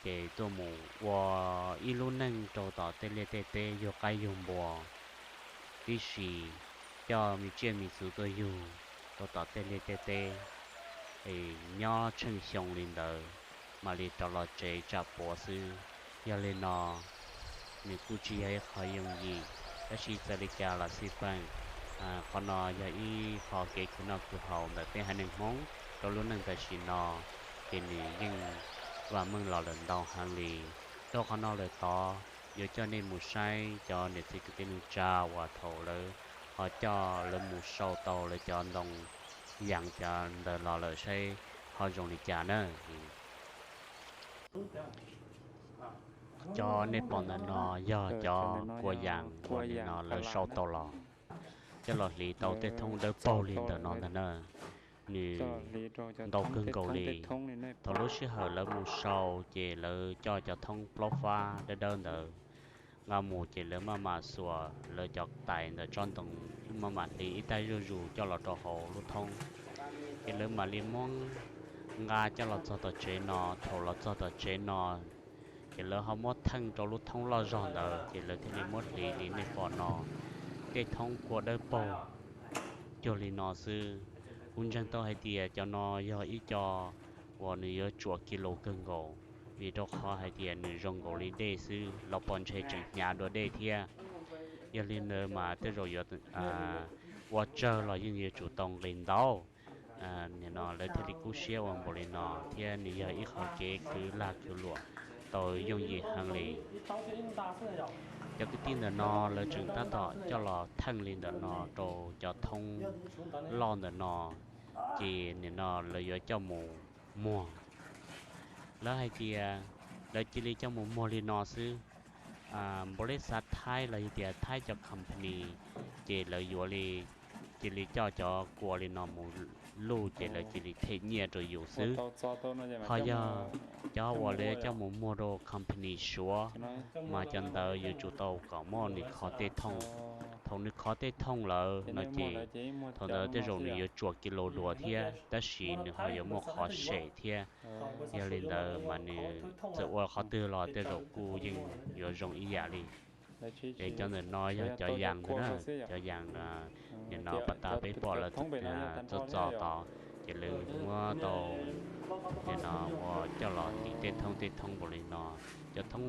ces tuaj mus ua ib lub neej rau tom tej liaj tej teb yug qaib yug npua tib si, coj me tsiaj me txhu tuaj yug rau tom tej liaj tej teb, nyob tsheej xyoo li ntawd mam li rov los tsev tsam puav xwb. Yog li no nws kuj tsis yog ib qho yooj yim, tab sis txawm li cas los xij peem, qhov no yog ib qho kev khwv noj khwv haus ntawm peb haiv neeg Hmoob rau lub neej tam sim no, ces nws yeej vam meej los lawm ntau heev li. Dhau qhov no lawm tod, yuav coj nej mus saib cov niam txiv kwv tij neej tsa uas thaum lawv ho coj lawv mus sau tau lawv cov ntoo yas cov ntawd los lawm saib ho zoo li cas na. Cov nej pom ntawm no yog cov kua yas uas nim no lawv sau tau los, coj los hliv tau tej thoob dawb paug li ntawm no ntag na. Nws ntau kawg nkaus li. Thaum lub sij hawm lawv mus sau ces lawv coj cov thoob plaub fab dawb dawb ntawd nqa mus ces lawv maj mam xuas lawv cov tais ntawm tsob ntoo, maj mam hliv ib tab zuj zus coj los rau hauv lub thoob. Ces lawv mam li muab nqa coj los txog tom tsev no. Thaum los txog tom tsev no, ces lawv ho muab theej rau lub thoob loj zog ntawd, ces lawv thiaj li muab hliv li nej pom no, tej thoob kua dawb paug cuag li no xwb. Kuv ntseeg tau hais tias cov no yog ib co uas nws yuav tsuam kis lus kawg nkaus, vim rau qhov hais tias nws zoo nkaus li dej xwb, los pom ntshe tseem hnyav dua dej thiab. Yog li ntawd mas tej zaum yuav ua tsawg los yeej yuav tsum tau nqis ntau. Nim no lawv thiaj li kub siab ua npaum li no thiab nws yog ib qho kev khwv lag khwv luam tau yooj yim heev li. Cov kwv tij ntawm no lawv tseem tab tom coj los theej li ntawm no rau cov thoob loj ntawm no, ces nim no lawv yuav coj mus muag. Lawv hais tias lawv cia li coj mus muag li no xwb. Npaum li xav Thaib los yog tias Thaib cov company, ces lawv yuav li, cia li coj cov kua li no mus luj ces lawv cia li them nyiaj rau yus xwb. Ho yog cov uas lawv yuav coj mus muag rau company Suav, mas cov ntawd yuav tsum tau kom muaj nws qhov tej thooj. Thaum nws qhov tej thooj lawm no ces thaum ntawd tej zaum nws yuav tsuam kis lus dua thiab, tab sis nws ho yuav muaj qhov sem thiab. Yog li ntawd mas nws txawm ua qhov twg los tej zaum kuj yeej yuav zoo ib yam li. Es cov ntawm no yog cov yas ntawd na, cov yas nim no pas tas peb pom lawv txo txo tod, ces lawv muab tau nim no ua coj los tiv tej thoob tej thoob npaum li no. Cov thoob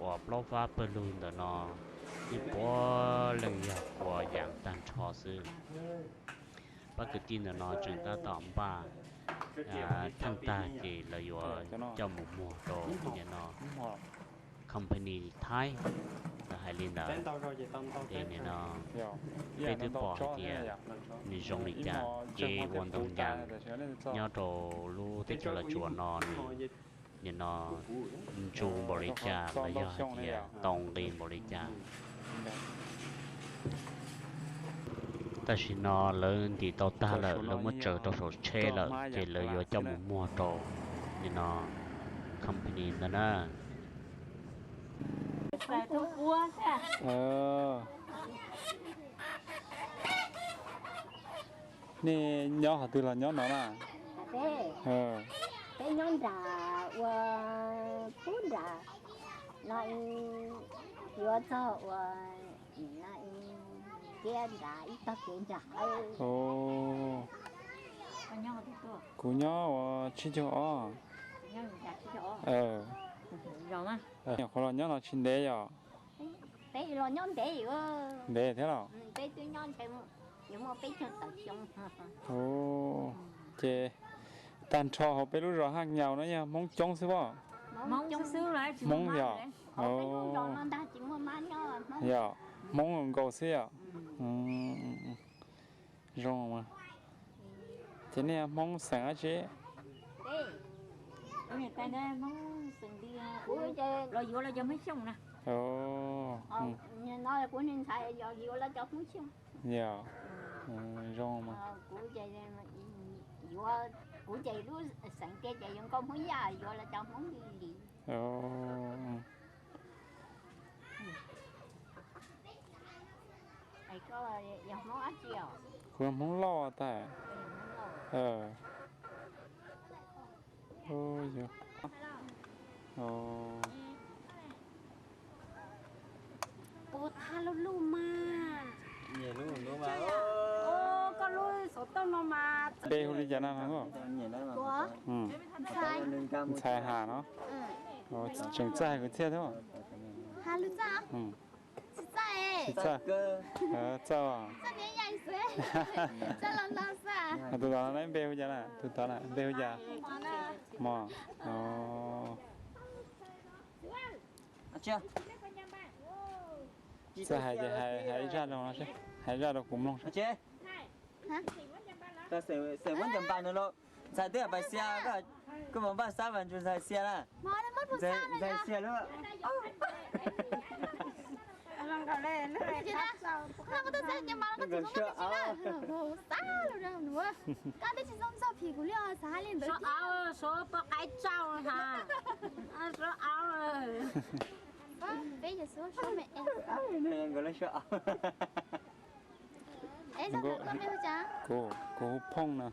uas plaub fab pawg lug ntawm no yeej puav leej yog ua yas tag nrho xwb. Pab kwv tij ntawm no tseem tab tom npaj theej tag ces lawv yuav coj mus muag rau nim no company Thaib lawv hais li ntawd. Ces nim no peb twb pom hais tias nws zoo li cas, ces ua ntoo yas nyob rau lub teb chaws Los Tsuas no nws nim no ntsu npaum li cas los yog hais tias tau nqi npaum li cas. Tam sim no lawv ntim tau tag lawm, lawv muab tsaws rau saum tsheb lawm, ces lawv yuav coj mus muag rau nim no company ntawd na. Nej nyob qhov twg los nyob no na? Peb nyob nram ua pub nram no, yuav txog ua nim no, ib nram ib tog kev nram hawv. Kuv nyob ua tsib caug ob. Nyuam qhuav los nyob no tsis ntev yom? Peb los nyob ntev, ntev thiab los? Ces tag nrho hauv peb lub zos Haj Nyaus no yog Hmoob coob xwb pob? Hmoob yom? Yog Hmoob nkaus xwb yom? Zoo. Ces nej Hmoob xeem dab tsi? Yog, zoo mas. Kuv ces lub xeem tiag ces yuav nkauj Hmoob Yaj, yuav los cov Hmoob Lis. Kuv yog Hmoob Lauj tag. Ua thaj lub lub mas. Koj lub xov tooj no mas. Npe hu li cas na? Ntxhais Ham no. Tseem txawj hais kwv txhiaj thiab. Tsis txawj. Txawj. Tus tod npe hu cas na? Tus tod na npe hu cas? Mos. Txawj hais ces hais ib zaj rau no seb, hais ib zaj rau kuv mloog seb. Xeem Vuab Ncas Npas no los, ntxhais twb pais xia, kuj mus npaj xab mas ntsug ntxhais xia na. Ntxhais xia lub. Suav poj qaib tsauj ha. Suav aub. Nkawd lub suab aub. Kuv hu Phooj no.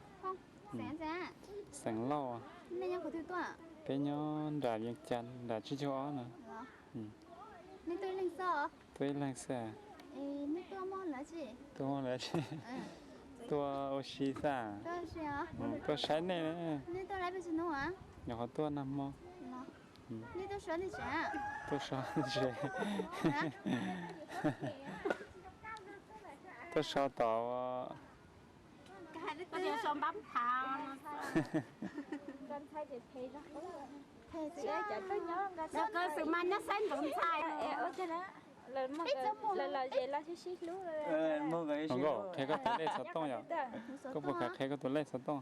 Xeem Lauj. Peb nyob nram Vias Cas nram tsib caug ob no. Tuaj ib leeg xwb. Tuaj muaj dab tsi? Tuaj ua si xwb. Tuaj saib nej. Nyuam qhuav tuaj nag hmo. Tuaj sov tsev. Tuaj sov tom. Nkauj, qhia koj tus lej xov tooj yom. Koj puas kam qhia koj tus lej xov tooj?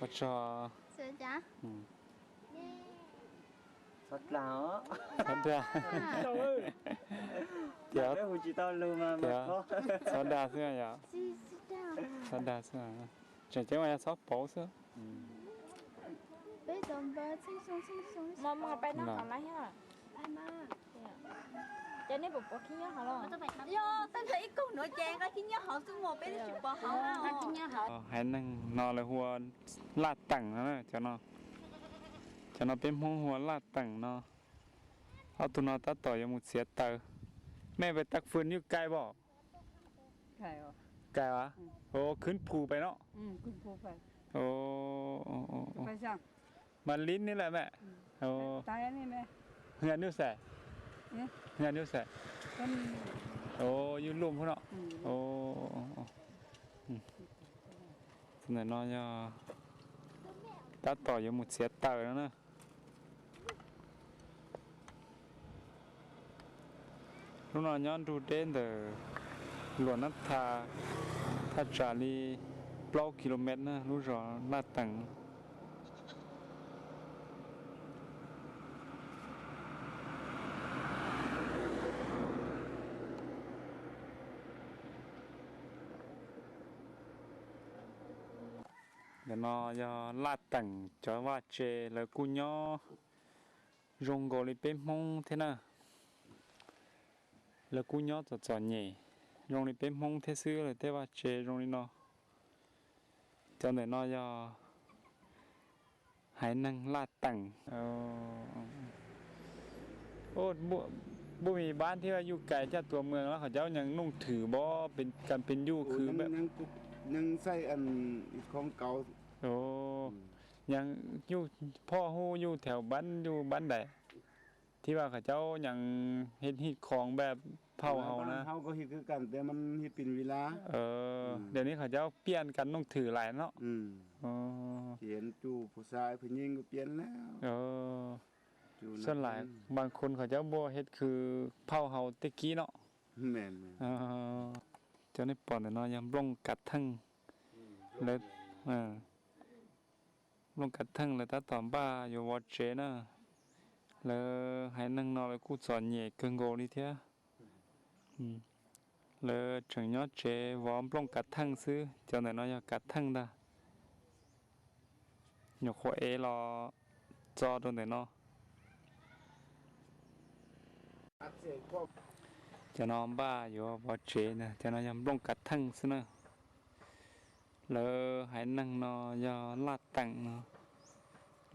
Ua tsaug. Txhob dag. Tias, tias txhob dag xwb yom. Txhob dag xwb. Tseem ceeb mas yog txhob pauv xwb. Nej puas pom khib nyob hauv los? Yog tag nrho ib koog nuav ces nqa khib nyob hauv xwb mas peb twb tsis pom hauv. Haiv neeg no lawv hu ua Laj Teem no, cov no peb Hmoob hu ua Laj Teem no. Ob tug no tab tom yuav mus txiav taws. Mej pais tag fwm yuj kais pom? Kais a? Khwv phu pais no. Mas lib neb lawm mej? Hwj nuj xais? Hwj nuj xais? Yuj luj pub no. Ntawm no yog tab tom yuav mus txiav taws no na. Lub no nyob nrug deb ntawm Luam Nab Tha thaj tsam li plaub kilomev na, lub zos Laj Teem. Ntawm no yog Laj Teem cov vaj tse, lawv kuj nyob zoo nkaus li peb Hmoob thiab na. Lawv kuj nyob txom txom nyem zoo li peb Hmoob thiab xwb, lawv tej vaj tse zoo li no. Cov ntawm no yog haiv neeg Laj Teem. Npuj mis npab thiab yuj kais caj tuas mws los qhov cauv nyeem nooj thwm npov kas pes ncuj khwv. Phoj hub yuj thev npab yuj npab ntais, thiab qhov cauj nyeem hit khoov npaj phauj hauv na. Nim no qhov cauj piaj kas nooj thwm lais no. Xab lais npaa khun qhov cauj npuaj hit khwv phauj hauv tej kib no. Cov nej pom ntawm no yog nplooj kav theej. Nplooj kav theej lawv tab tom npaj yuav vov tsev na. Lawv haiv neeg no lawv kuj txom nyem kawg nkaus li thiab. Lawv tseem nyob tsev vov nplooj kav theej xwb, cov ntawm no yog kav theej ntag. Nyuam qhuav ev los txo rau ntawm no. Cov no npaj yuav vov tsev, cov no yog nplooj kav theej xwb na. Lawv haiv neeg no yog Laj Teem no,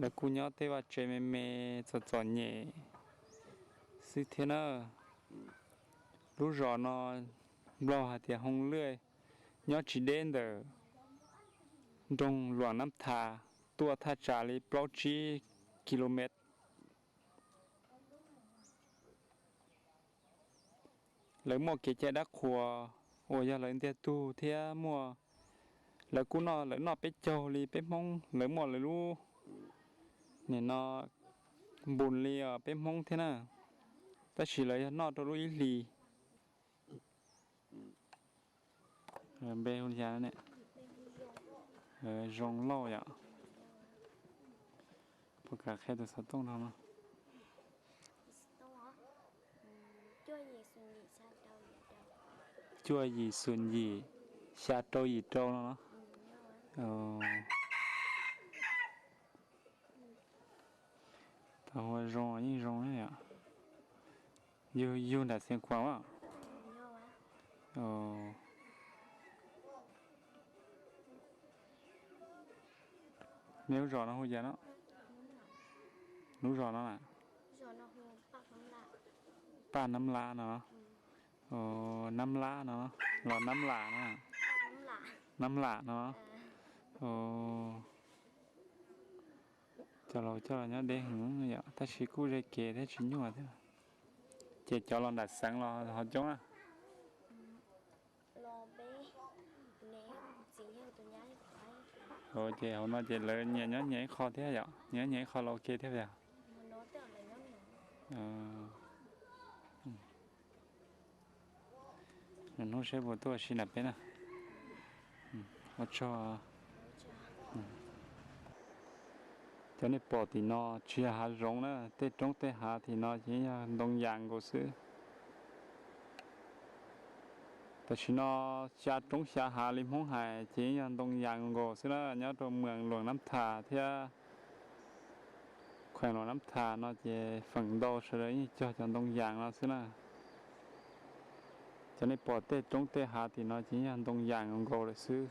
lawv kuj nyob tej vaj tsev me me txom txom nyem xwb thiab na. Lub zos no Nplog hais tias Hoo Lwj, nyob tsis deb ntawm nroog Luam Nab Tha, tuaj thaj tsam li plaub tsib kilomev. Lawv muaj kev cai dab qhuas uas yog lawv ntiag tug thiab muaj, lawv kuj noj, lawv noj peb caug li peb Hmoob, lawv muaj lawv lub, nim no npus li peb Hmoob thiab na, tab sis lawv yog noj rau lub ib hlis. Npe hu li cas ne? Zoo Lauj yom. Puas kam qhia tus xov tooj no no? Cuaj yim xoom yim xya rau yim rau no no. Tau ua zoo yeej zoo yom. Yug, yug nram Xiav Khuam a? Nej lub zos no hu cas no? Lub zos no na? Paj Nab Lab no. Nab Lab no los Nab Lam no? Nab Lam no. Cov laus coj los nyob deb heev yom, tab sis kuj ze kev thiab tsis nyuaj thiab. Ces cov los nram xeev los ho coob na. Ces hauv no ces lawv nyias nyob nyias ib qho thiab yom, nyias nyob nyias ib qho los ua ke thiab yom. Hnub seb puas tuaj ua si nram peb na. Ua tsaug. Cov nej pom tim no tsis yog hav zoov na, tej roob tej hav tim no ces yog ntoo yas nkaus xwb. Tam sim no xya roob xya hav li Hmoob hais ces yog ntoo yas nkaus xwb na, nyob rau mws Luam Nab Thas thiab kheem Luam Nab Thas no ces feem ntau sawv daws yeej cog cov ntoo yas no xwb na. Cov nej pom tej roob tej hav tim no ces yog ntoo yas nkaus lawm xwb.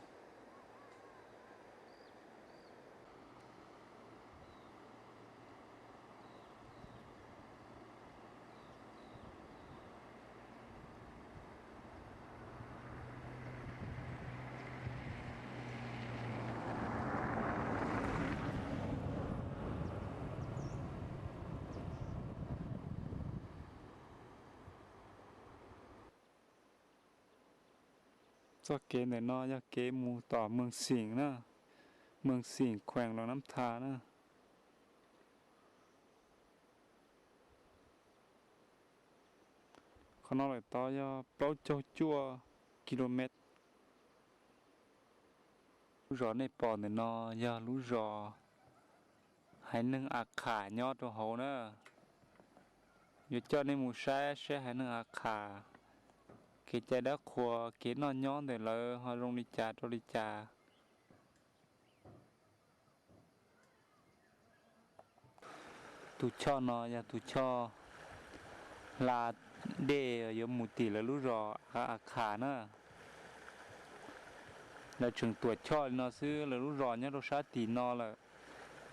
Txoj kev ntawm no yog kev mus tom Mees Xim na, Mees Xim khuees Los Nab Tha na. Qhov no lawm tod yog plaub caug cuaj ki lo mev. Lub zos nej pom ntawm no yog lub zos haiv neeg A Kham nyob rau hauv na. Yuav coj nej mus saib seb haiv neeg A Kham kev cai dab qhuas kev noj nyob ntawm lawv ho zoo li cas rau li cas. Tus choj no yog tus choj hla dej yuav mus tim lawv lub zos A Kham na. Lawv tseem tuam choj li no xwb, lawv lub zos nyob rau sab tim no lawm,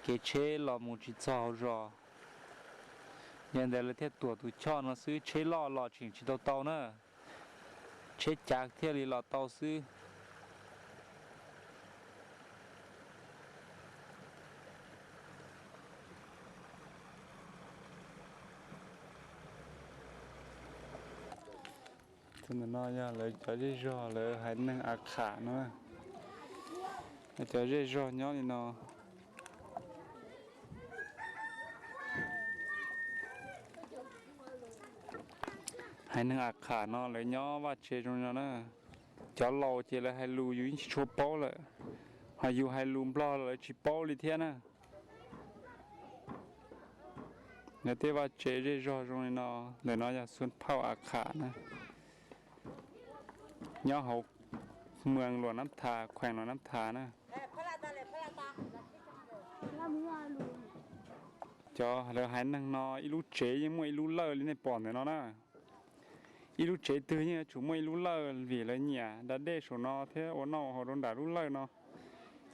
kev tsheb los mus tsis txog hauv zos. Yog ntawd lawv thiaj tuam tus choj no xwb, tsheb loj los tseem tsis tau tau na. Tsheb cav thiaj li los tau xwb. Tus ntawm no yog lawv cov zej zog lawv haiv neeg A Kham no. Lawv cov zej zog nyob li no. Haiv neeg A Kham no lawv nyob vaj tse zoo li no na. Cov laus ces lawv hais lus yus yeej tsis tshua paub lawm, ho yus hais lus Nplog los lawv tsis paub li thiab na. Lawv tej vaj tse zej zog zoo li no, ntawm no yog Xuân Phao A Kham na, nyob hauv Mường Luông Nab Tha, khuees Luông Nab Tha na. Cov lawv haiv neeg no ib lub tsev yeej muaj ib lub lawj li nej pom ntawm no na. Ib lub tsev twg yeej yuav tsum muaj ib lub lawj vim lawv nyiam da dej saum no thiab ua noj ua haus rau nram lub lawj no.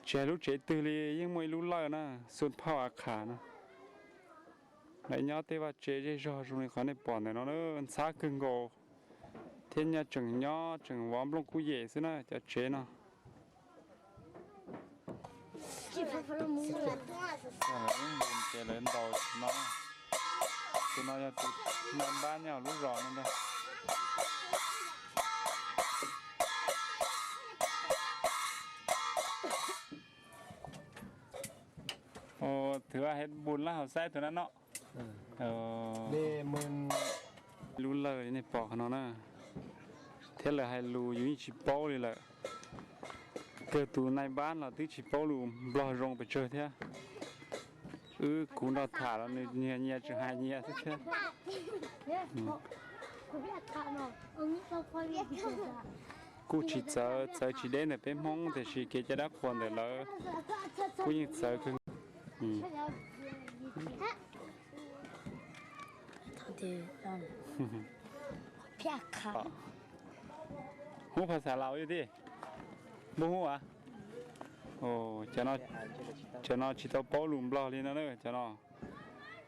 Tsis hais lub tsev twg li yeej muaj ib lub lawj na, Xuân Phao A Kham no. Lawv nyob tej vaj tse zej zog zoo li qhov nej pom ntawm no, ntxhab kawg nkaus thiab nyob tseem nyob tseem vov nplooj kub yem xwb na cov tsev no. Lub npus ces lawv ntaus no, tus no yog tus nai npab nyob lub zos no ntag. Thử hãy bùn lá hào sai tụi nó nọ. Lub lawj nej pom qhov no na, thiab lawv hais lus yus yeej tsis paub li lawm. Kawg tus nai npab los twb tsis paub lus Nplog zoo pes tsawg thiab. Wb kuv nrog tham los nws nyias nyias tseem hais nyias xwb thiab. Kuj tsis txawv, txawv tsis deb ntawm peb Hmoob tiam sis kev cai dab qhuas ntawm lawv kuj yeej txawv kawg. Hnub phas xav laus ib tij, npug hnub as. Cov no tsis tau paub lus Nplog li no na, cov no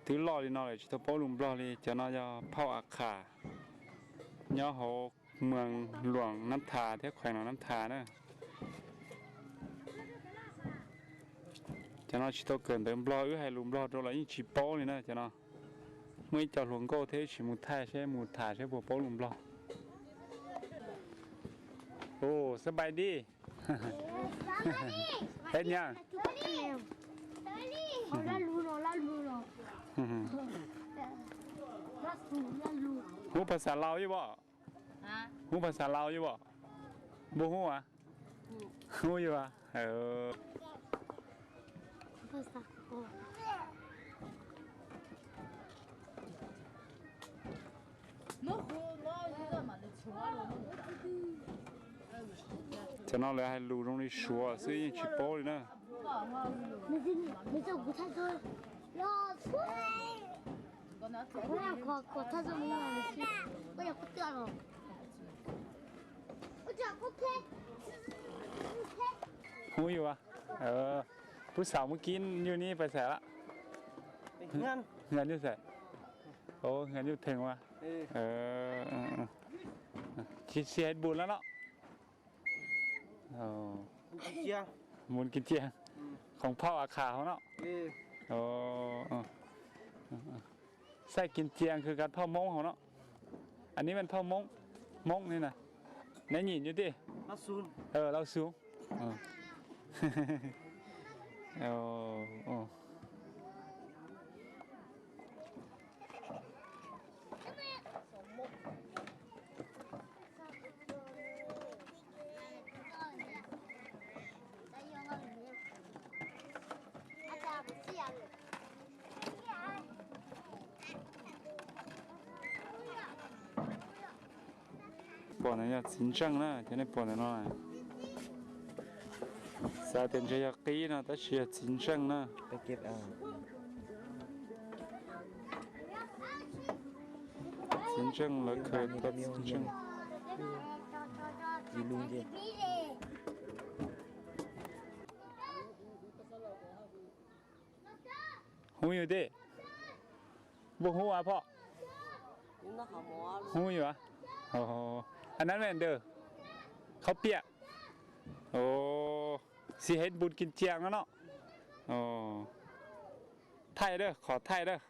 twb loj li no lawm tsis tau paub lus Nplog li. Cov no yog phauj A Qham nyob hauv Mường Luông Nab Thas thiab khuees Luông Nab Thas na. Cov no tsis tau kawm ntawv Nplog, wb hais lus Nplog rau los yeej tsis paub li na cov no. Muaj ib co hluas nkauj thiab wb tsis mus thaij seb mus tham seb puas paub lus Nplog. Ua, sawv daws dib. Peb nyab. Hnub phas xav laus ib bo. Hnub phas xav laus ib bo. Npug hnub as. Hnub ib as. Cov no lawv hais lus zoo li Suav xwb yeej tsis paub li na. Hu yus, pub xaum muab kib yus ni pais xais lawm. Hwv yus xais, hwv yus theem ua. Tsis hais npus lawm no. Npus kis cia, khoom phauj a khas hauv no. Xaij kis cia kwv kav phauj Hmoob hauv no. Anis mas phauj Hmoob, Hmoob ni na. Neb nyim yus tij, Lauj Xu. Pom ntawd yog txiv ntseej na, cov nej pom ntawm no. Xav tias ntshe yog qib no tab sis yog txiv ntseej na. Txiv ntseej lawv khaws tau txiv ntseej. Hu yus tij, npuaj hu ua phom. Hu yus a, a nab me ntawd, khaub piam. Xib hev npus kis cia no no. Thaij dawb, qhov thaij dawb.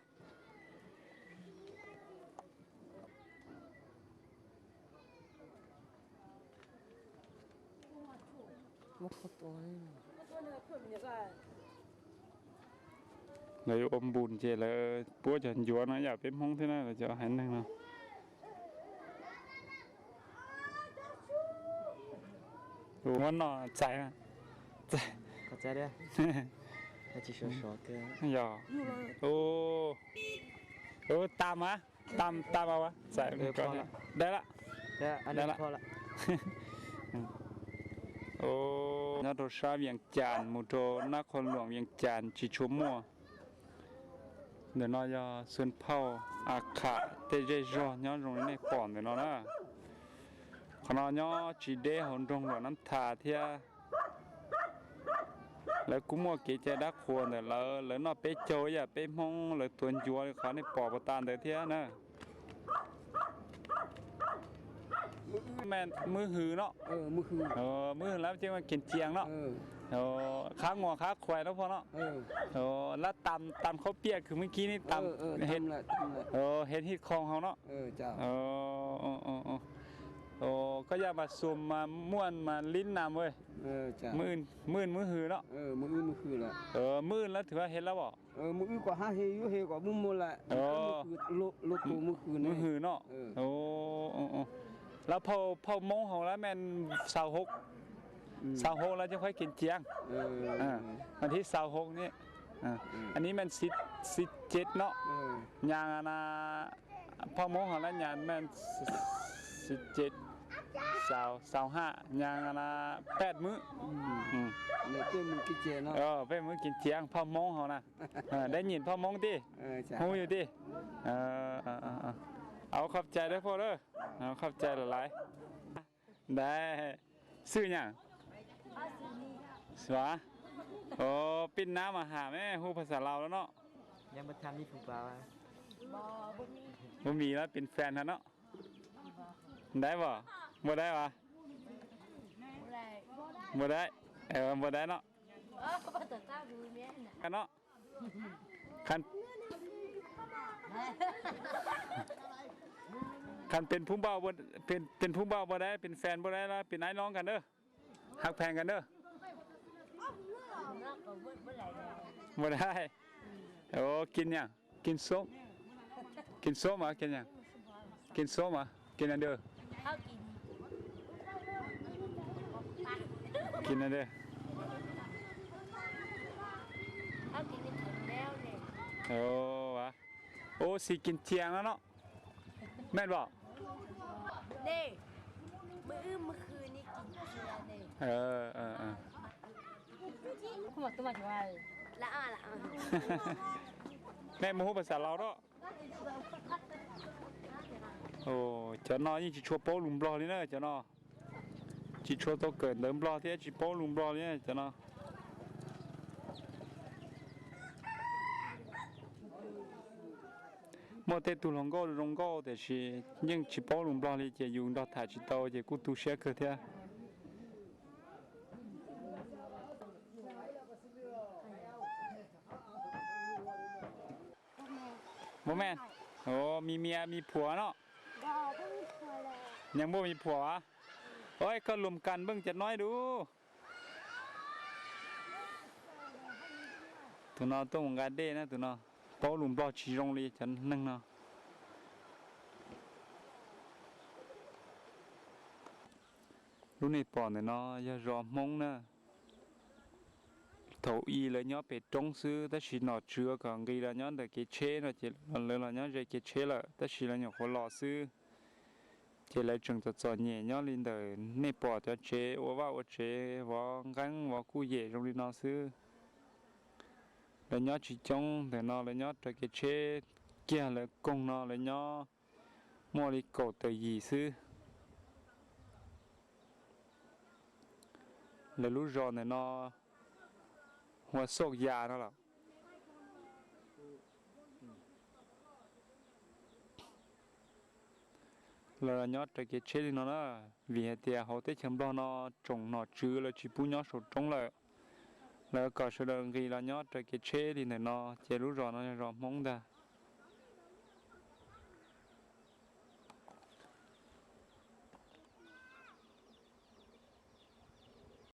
Lawv yuav ua npus ces lawv puab cov ncuav no yam peb Hmoob thiab na, lawv cov haiv neeg no. Muab noj txais. Yog. Tam mas, tam, tam mas, dai lawm. Dai lawm. Nyob rau sab Vias Cas mus rau Nab Qhua Luam Vias Cas tsis tshua muaj. Ntawm no yog xwm phauj a kham tej zej zog nyob zoo li nej pom ntawm no na. Qhov no nyob tsis deb hauv nroog Luam Nab Thas thiab. Lawv kuj muaj kev cai dab qhuas ntawm lawv, lawv noj peb caug ib yam peb Hmoob, lawv tuav ncuav li qhov nej pom puas tas ntawd thiab na. Maj hwm no, maj hwm lab ces mas kis cia no. Qhab nguas qhab khuais no phauj no. Lab tam, tam khaub piam kws mub kib ne, tam, hev hij khoo hauv no. Koj yam mas xuas mas muaj mas lib nam, maj hwm no. Maj hwm lab twb hev lab os. Maj hwm no. Lab phauj Hmoob hauv lab mej xaus hauv, xaus hauv lab ces khuab kis cia. Mas thib xaus hauv ne, anis mej xib ceg no, nyas na, phauj Hmoob hauv lab nyas mej xib ceg, xaus haj nyas na, peb mub. Peb mub kis cia phauj Hmoob hauv na. Dab nyim phauj Hmoob tij, hu yus tij. Au, qhov cai dawb phauj lawm, qhov cai lawm laiv. Ntawd, xwb nyam, xwb, pij nab mas ham me hu phas xas Laus lawm no. Ua mis lawm pin fan hov no. Ntaib as, npua daib as, npua daib, npua daib no. No. Kheev pes phub npauj, pes phub npauj npua daib, pes fan npua daib los pes naib noob kas na, hab phees kas na. Npua daib, kis nyam, kis xoob, kis xoob mas, kis xoob mas, kis na dawb. Kis na dawb. Ua xis kis cias no no. Mej npam. Mej mus hu phas xas Laus na. Cov no yeej tsis tshua paub lus Nplog li na cov no. Tsis tshua tau kawm ntawv Nplog thiab tsis paub lus Nplog li cov no. Muaj tej tug hluas nkauj zoo nkauj tiam sis yeej tsis paub lus Nplog li ces yus nrog tham tsis tau ces kuj tu siab kawg thiab. Bos me, o, mi mia mi phuam no. Nyeej npuaj mi phuam a. Ov, koj lus kas npeej cas no dub. Tus no tuaj mus nqa dej na, tus no paub lus Nplog tsis zoo li cov neeg no. Lub nej pom ntawm no yog zos Hmoob na. Thaum ub lawv nyob pem roob xwb tab sis nom tswv kom nqis los nyob ntawm kev tsheb no ces lawv los nyob ze kev tsheb lawm tab sis lawv nyuam qhuav los xwb. Ces lawv tseem txom txom nyem nyob li ntawm nej pom cov tsev ua vaj ua tsev vov nqeeb vov kuj yem zoo li no xwb. Lawv nyob tsis coob ntawm no, lawv nyob raws kev tsheb kiag lawv koog no lawv nyob muaj li kaum tawm yim xwb. Lawv lub zos ntawm no hu ua Xauj Yas no lawm. Lawv los nyob raws kev tsheb li no na, vim hais tias hauv teb chaws Nplog no tsoom nom tswv lawv tsis pub nyob saum roob lawm. Lawv kom sawv daws nqis los nyob raws kev tsheb li ntawm no ces lub zos no yog zos Hmoob ntag.